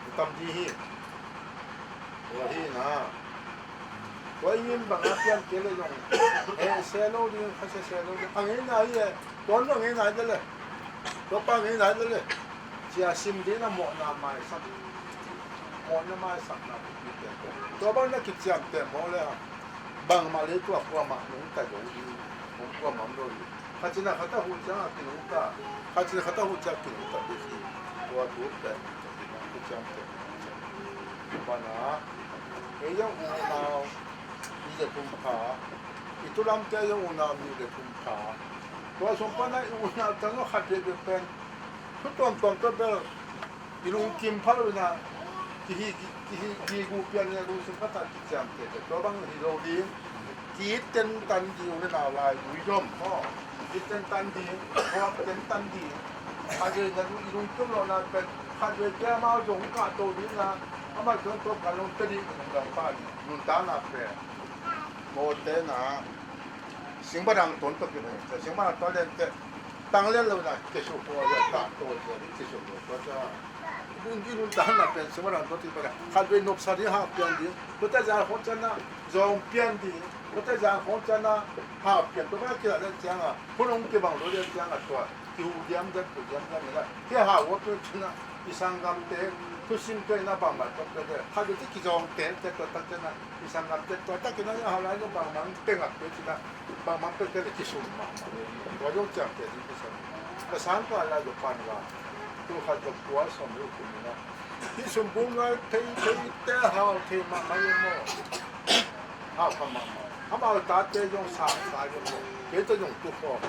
i tam ding hi. Tua hi na tua i ngim bang a pian kei le zong heh se lo ding khasia se lo ding a ngeina hi e. Tuan lo a ngeina hi le le tua pa a ngeina hi le le cia sim ding na mawhna maisak mawhna maisakna pi pi te tua bang na kiciamteh mawh le a bangmah lei tua kuamah nungta zo ding. Kuamah om lo hi. Khat cina khat a huh ciangah kinungta, khat cina khat a huh ciangah kinungta bek hi. Tua thu pen kiciamteh. Pana ei zong unau nih le thum pha, i tulamte zong unau nih le thum pha. Tua sung pana i unau tang zong khat bek bek pen thu tuamtuam tawh bel i lungkim pha lo inah kihi, kihi, kihi gu pian inah lungsim khat ah kiciamteh. Tua bang hi lo ding. Ki-it tentan ding, u le nau lai, ui zom maw? Ki-it tentan ding, khuak tentan ding. Khatvei na i lungkim lawhna pen khatvei te amau zong kahto ding a, amau zong tua kan long pia ding, lungdam pah ding. Nuntakna pen mawte na singbadang tuan tawh kibang, singbadang tuan lian teh tang lian lo na kisuk kua zia, kahto zia, kisuk kua tua cia. Bung ding nuntakna pen singbadang tuan tawh kibang, khatvei nopsa ding, hau pian ding. Tuate zan khawng ciangin ah zawng pian ding. Tuate zan khawng ciangin ah hau pian, tua bang kilah lian ciangah hun hong kibang lo lian ciangah tua kihu diamdiam, kihu diamdiam inah, kei hau a pek cin ah i sanggamte thusim kei inah bangmah tua pek le khatvei te kizawngte te tua tak ciangah i sanggamte tua takin a hau lai zong bangmah pek ngak pek cin ah, bangmah pek te le kisum mahmah. Tua zong ciamteh ding kisam. Ka sang ka lai zong pan la tu khat zong kua sawm lo kum inah, hih sumbung lai thei, thei te hau thei mahmah in maw? Hau kha mahmah. Amau tate zong sang sa in maw? Kei te zong tu khawm.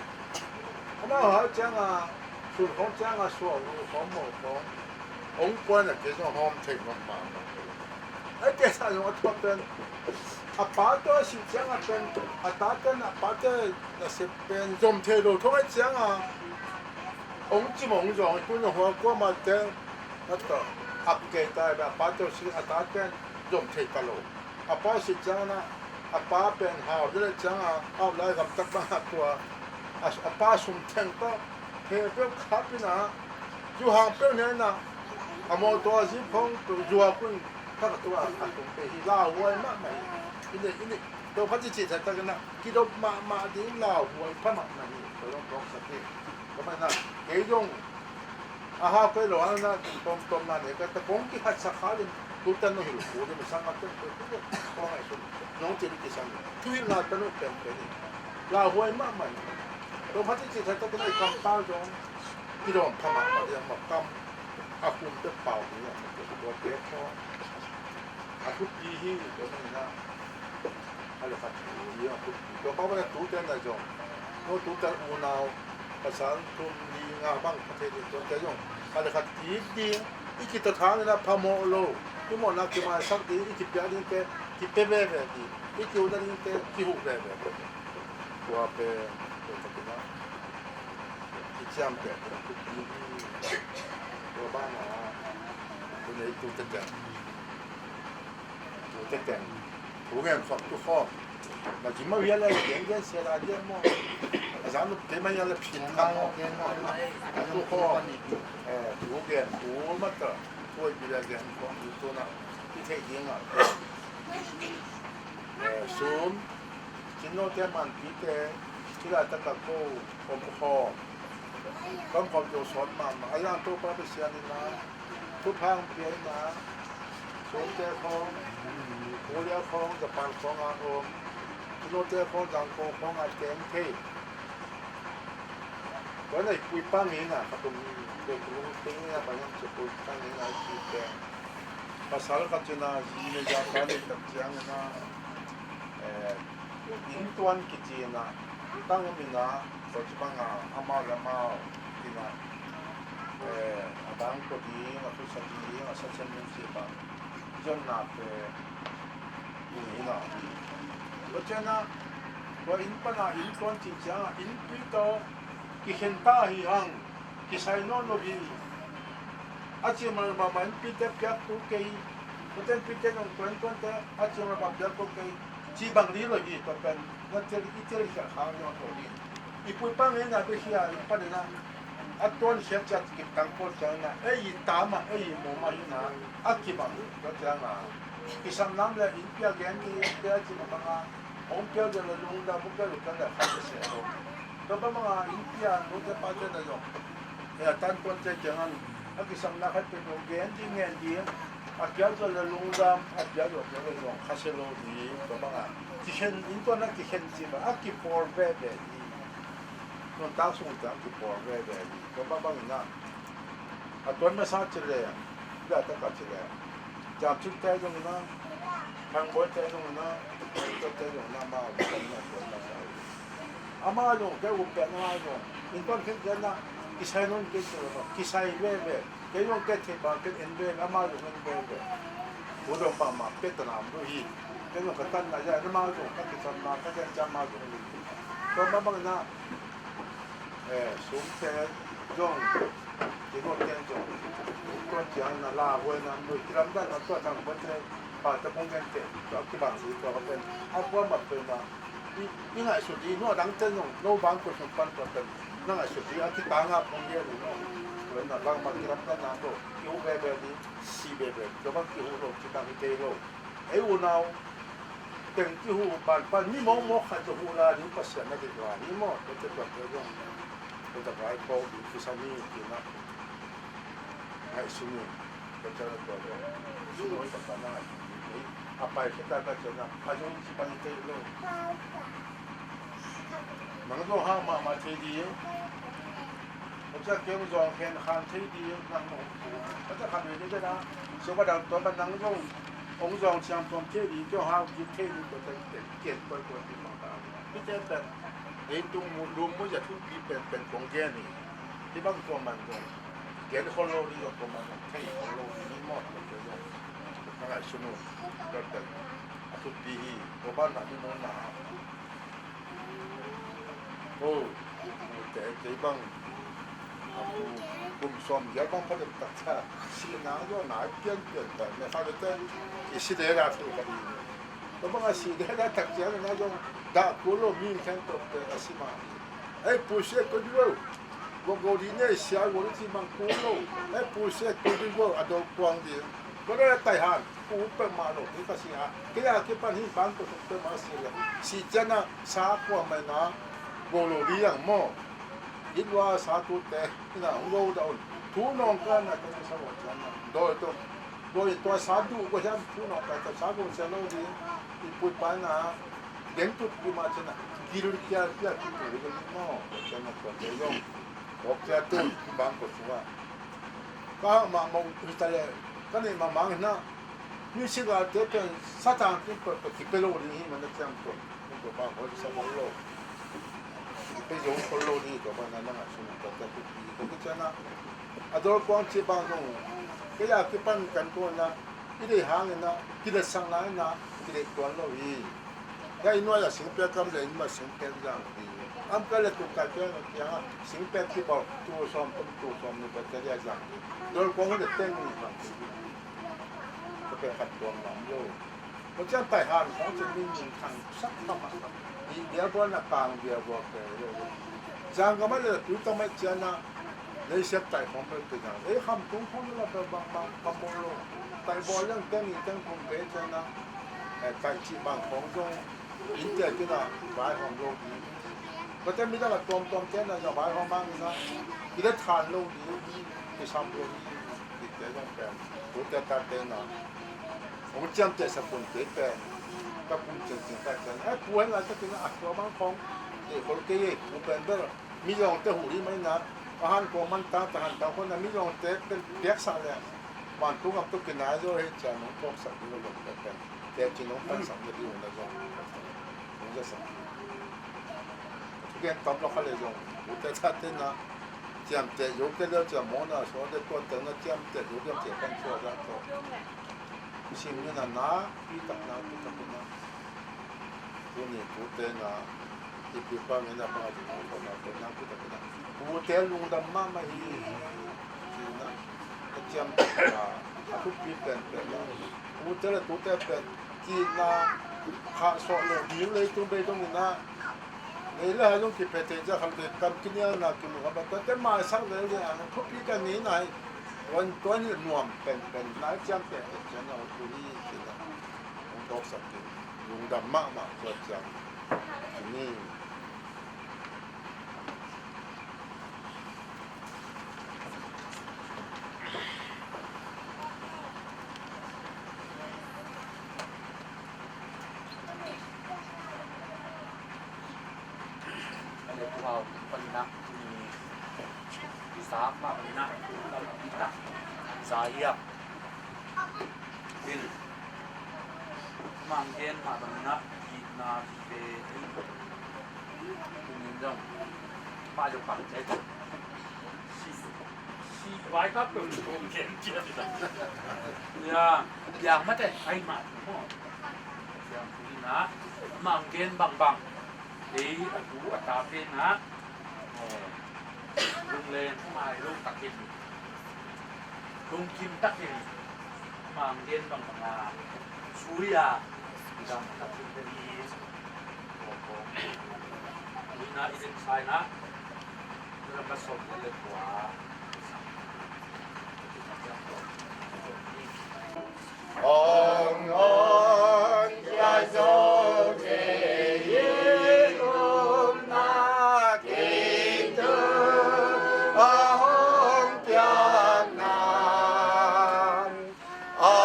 Amau hau ciangah sun khawng ciangah suah uh khawng maw khawng hong kuan a kei zong hawm thei ngawt mahmah. Ai te sa zong a thuak pen a pate a sih ciangah pen a tate na, a pate nasep pen zom thei lo thong ai ciangah hong cim hong zawng, i tun a hua kuamah te a ta ap kei ta, a pate a sih a tate zom thei ta lo. A pa sih ciangin ah a pa pen hau dih le ciangah hau lai gamtat bangah tua a, a pa sum theng tawh he peuh khap inah zu hang peuh ne inah a mawtaw a zip hong zuak un thak a tua a tung pe hi. Lauhuai mahmah hi. I nih, i nih, Topa ci cih thei takin ah kidop mahmah ding, lauhuai pha mahmah hi. Tua zong tuaksak hi. Tua manin ah kei zong a hau kei lo a na tawmtawm na ne ka ta kong kikhatsak kha lim. Tutan no hil ku lim sang a pen ko tu ko ngai sun nong cin kisam. Thuhilhna tanu penpen hi. Lauhuai mahmah hi. Topa ci cih thei takin ah i kampau zong kidawm pha mahmah ding a, kam a khum te pau ding a, tua te khaw a thupi hi. Tua manin ah a le khat hi a thupi. Tua pa bang a tute na zong, no tute unau pasal thum li nga bang pha thei ding, tuate zong a le khat ki-it ding, i kitathang in ah phamawh lo, i mawhna kimaisak ding, i kipiak dingte kipia veve ding, i kihuhna dingte kihuh veve ding. Tua pen tua takin ah kiciamteh pen thupi hi. Tua banah tu nei tu tete tu tete thu gen khawm tu khawm. Na zim a wia le gen gen sia la dia maw? A zan lu te ma ya le phin kham maw? Tu khawm. Eh, thu gen thu ma ta. Tua i bi le gen khawm tu tu na. Ti thei ding a. Eh, sum. Cin note manpite kila taka ko om khawm. Kam khawm zo sawt mahmah a yang Topa Pasian in ah thupha hong pia in ah, sumte khawng, Korea khawng, Japan khawng a om, cin note khawng, Zangkong khawng a teng thei. Tua na i pui pang in ah, ka tum le kulung ting in ah, bang hong ci pui pang in ah, ci teng. Pasal khat cin ah zi le za ka le tak ciang in ah, eh, inntuan kici in ah, tang om in ah, tua ci bang ah amau le amau in ah, eh, a bang ko ding, a thusa ding, a sa cian ding ci bang zonna pen in ah. Tua cian ah tua inn pan ah inntuan ci ciang ah, innpi tawh kikhen ta hi hang. Kisai nawn lo hi. A ciang mahmah in pite piak tu kei. Tuate pite zong tuan tuante a ciang mahmah piak tu kei. Ci bang ding lo hi, tua pen na tel, i tel hi kha zong lo hi. I pui pang in ah bia hi a, i pan in ah a tuan siat ciat kip tang pawl ciang in ah ei i ta mah, ei i mu mah hi in ah a kibang hi. Tua ciang ah kisam nam le innpi a gen ding te a ci mahmah a hong piak le lungdam, hong piak le piak le kha se se lo. Tua bang a innpi a nute pate na zong, eh, a tantuante kiang ah A kisapna khat peuhpeuh gen ding, ngen ding. A piak zawh leh lungdam, a piak zawh peuhpeuh zong khasia lo ding. Tua bangah kikhen, innkuan a kikhen cih bang a kipawl veve ding. Nuntak sung ciang kipawl veve ding. Tua bang bangin ah, a tuan masa ci leh, bia tak a ci leh, Ciamcik te zong in ah, Thangbawi te zong in ah, Thangbawi te zong in ah, amau zong in ah tuan masa hi. Amau zong, kei uh pen amau zong, innkuan khin ciang ah, kisai nawn kei ci lo, kisai veve. Kei zong kei theih bang kei en veve, amau zong en veve. Tua zong bangmah pia ta nam lo hi. Kei zong ka tanna zia, amau zong ka kisapna, ka gen ciang amau zong en hi. Tua bang bangin ah, eh, sum te zong, kei zong te zong, tua ciang na la huai na, nui kilam dan na tua tang huai te, pa te kong gen te, tua kibang si tua ka pen, a kuamah pen na, i, i ngaihsut ding, no dang te zong, no bang ko sung pan tua pen, na ngaihsut ding, a kitang a kong gen ding no, tua na bangmah kilam dan na ko, kihu bebe ding, si bebe, tua bang kihu lo, kitang hi kei lo. Ei unau teng kihu ban pan mi mawkmawk khat zong huh la ding Pasian na deih lai hi maw? Tua te tua te zong tua te vai pawl ding kisam hi ci-in ah ngaihsun in, tua te tua zong sum hoih tak pan na ngaihsun ding hi. A pai khit tak a ciang ah a zong ci pan hi kei lo. Nang zong hak mahmah thei ding. Tua ciang kei hong zawng khen khan thei ding, nang hong pu. Tua ciang khat vei ding zen a, sum a dang tua bang nang zong hong zawng siam tuam thei ding, kei hong hau kik thei ding, tua ciang ken, ken tuai tuai ding bang ta. Hihte pen leitung mu, lum mu zia thupi pen pen kong gen hi. Hih bang tua man zong gen khol lo ding, tua man zong thei khol lo ding hi maw, tua ciang zong ka ngaihsun uh. Tua pen a thupi hi, tua ban na ding nong na. Oh, ute, kei bang, a pu, kum sawm giat bang pha deuh tak ciang, sihna zaw nai pianpian tak, me kha deuh te, i si dek a thei kha ding. Tua bang a si dek a tak ciang na zong dah kul lo, mi khempeuh te a si mah hi. Ei, pu sia ko di lo. Vok go di nei sia go di ci bang kul lo. Ei, pu sia ko di lo, a dol kuang ding. Ko dol a tai han. Pu peuhmah lo, hih ka si a. Kei a kipan hih bang ko suk peuhmah si le. Si ciang a sa kua mai na go lo di ang maw. It lua sa tute, ina hong go dah un. Thu nawngkai na ka sa go ciang a. Doi to. Doi tua sa duh go hiam thu nawngkai ta sa go sia lo di. I pui pa na. Deng tut i mah ciang a. Gil kia kia ki tu hi maw. Ciang a tua te zong. Kok cia tun bang ko sung a. Ka hak mahmah uh hi ta leh, ka neih mahmah hi na. Music a te pen Satan te pen, pen kipia lo ding hi mah na ciam tua. Tua bang hoih sa bang lo. Kipia zo khol lo ding tua bang na na ngaihsun tua tua tua pi tua kician a. A dol kuang ci bang zong. Kei a kipan kan tua na. I deih hangin ah, kideihsakna in ah, kideih tuan lo hi. Hia i nuai ah singpek kam leh in mah singpek zang hi. Am kai leh tuk kai pek kiang ah, singpek kibawk, tul sawm thum, tul sawm nih pek kia zang hi. Dol kuang hi leh teng nih bang hi. Ka pek khat tuam lam lo. Ko ciang tai han khong cin min min khang sak kha mah. I bia buan ah kang bia buak pek lo. Zang ka mah leh tui ka mah ciang ah, Leisiak tai khawng peuh kei zang. Ei, Khamtung khawng la peuh bangbang ka bawl lo. Tai bawl leng teng nih teng kum peuh ciang a, eh, tai cih bang khawng zong innte kina vaihawm lo ding. Kate midang a tuamtuam te na zong vaihawm hangin a, kile than lo ding, kisam lo ding, kite zong pen. Tute tate na hong ciamtehsak un kei pen. Ka kum ciangciang ka ciang. Eh, pu hen lai takin a, tua bang khawng deih khol kei ei, pu pen bel. Milawngte huh hi mah in a, a han kua man tang, ta han tang khuan a milawngte pen piaksak leh vantung gam tawh kinai zaw hi cia nong phawksak ding uh lawmte pen teci nong pansak ding uh na zong nong zasak. Thugen tam lo kha leh zong ute tate na ciamteh zo kei leh cia mawna suak leh tuate na ciamteh zo kei cia pan suak zah tawh. Sim ni na na pi tak na pi tak na. Tuni tute na, i pi pa ngen a bang a ding a kona kona pi tak na. Tute lungdam mahmah hi. Ci na, a ciam na, a thupi penpen na. Tute le tute pen, ci na, khah sawh lo, ding leitung bei dong in a. Lei le hai zong kiphete cia kham te kam kinial na kimu kham a, tua te maisak lel le ang thupi ka ni nai. Wan tua ni nuam penpen nai ciam penpen ciam na tua hi ci na. Hong tawksak in lungdam mahmah tua ciam. Ci ni. Sa mah bangin ah, lam a pitak sa hi a. Tin, mang gen mah bangin ah, itna vive hi. Tunin zong mah zong pang cek. Si, si vai kap lo ni kong gen ciat hi ta. Ya, biang mate ai mah tu mo. Biang tu hi na, mang gen bangbang. Ei a tu a ta pen ah, aw, lungleng ngai lo takin, lungkim takin, mang gen bangbang a, sui a, gam takin te ni, aw, aw, ui na i den sai na, ui na ka som le le kua. Hong honkhia Zote i upna kei tungah hong piak nang. A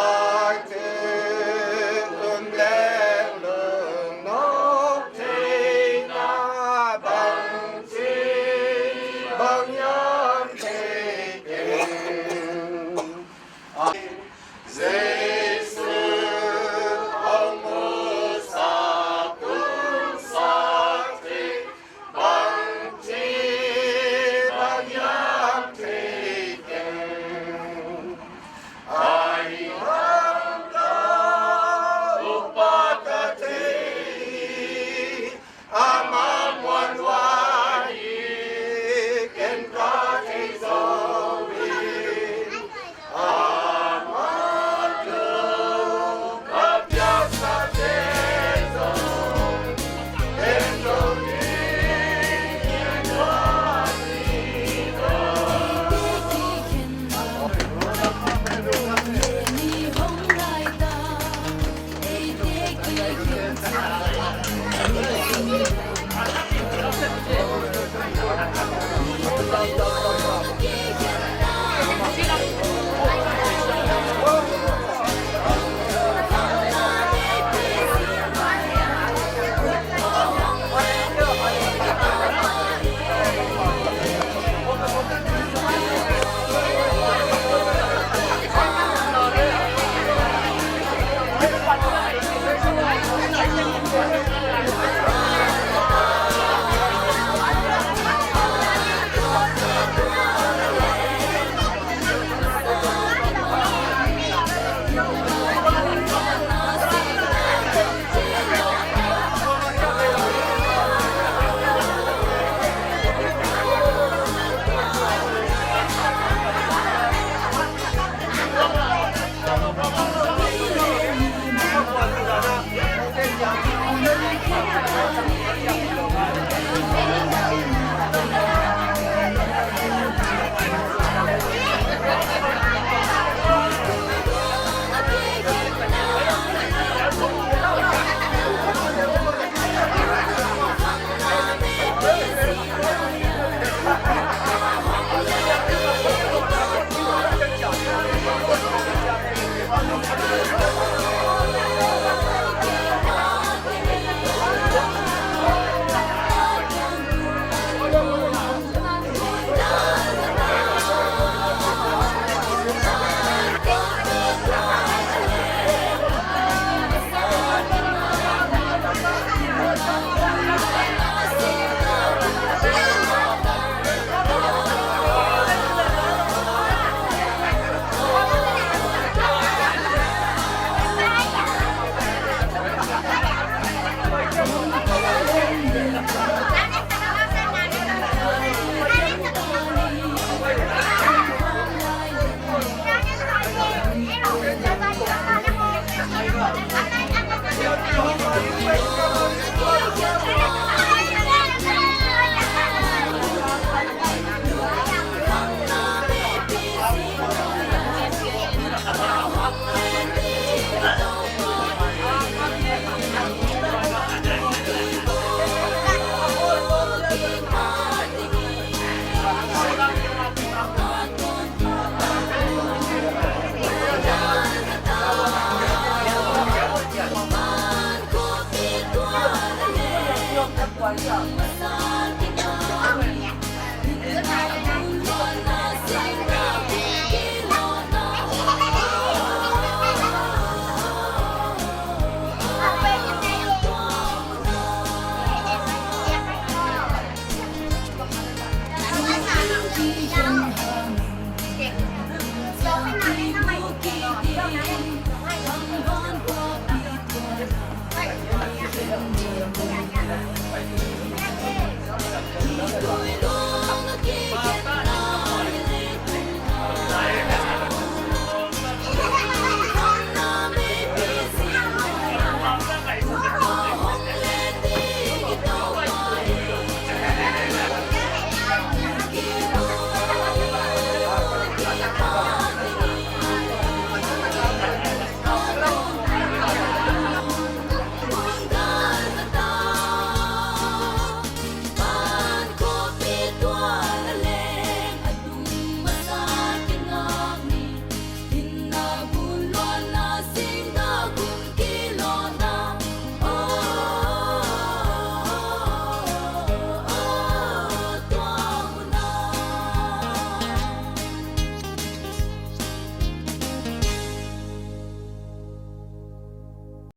cih um leng lungnop theihna bangci bang hiam?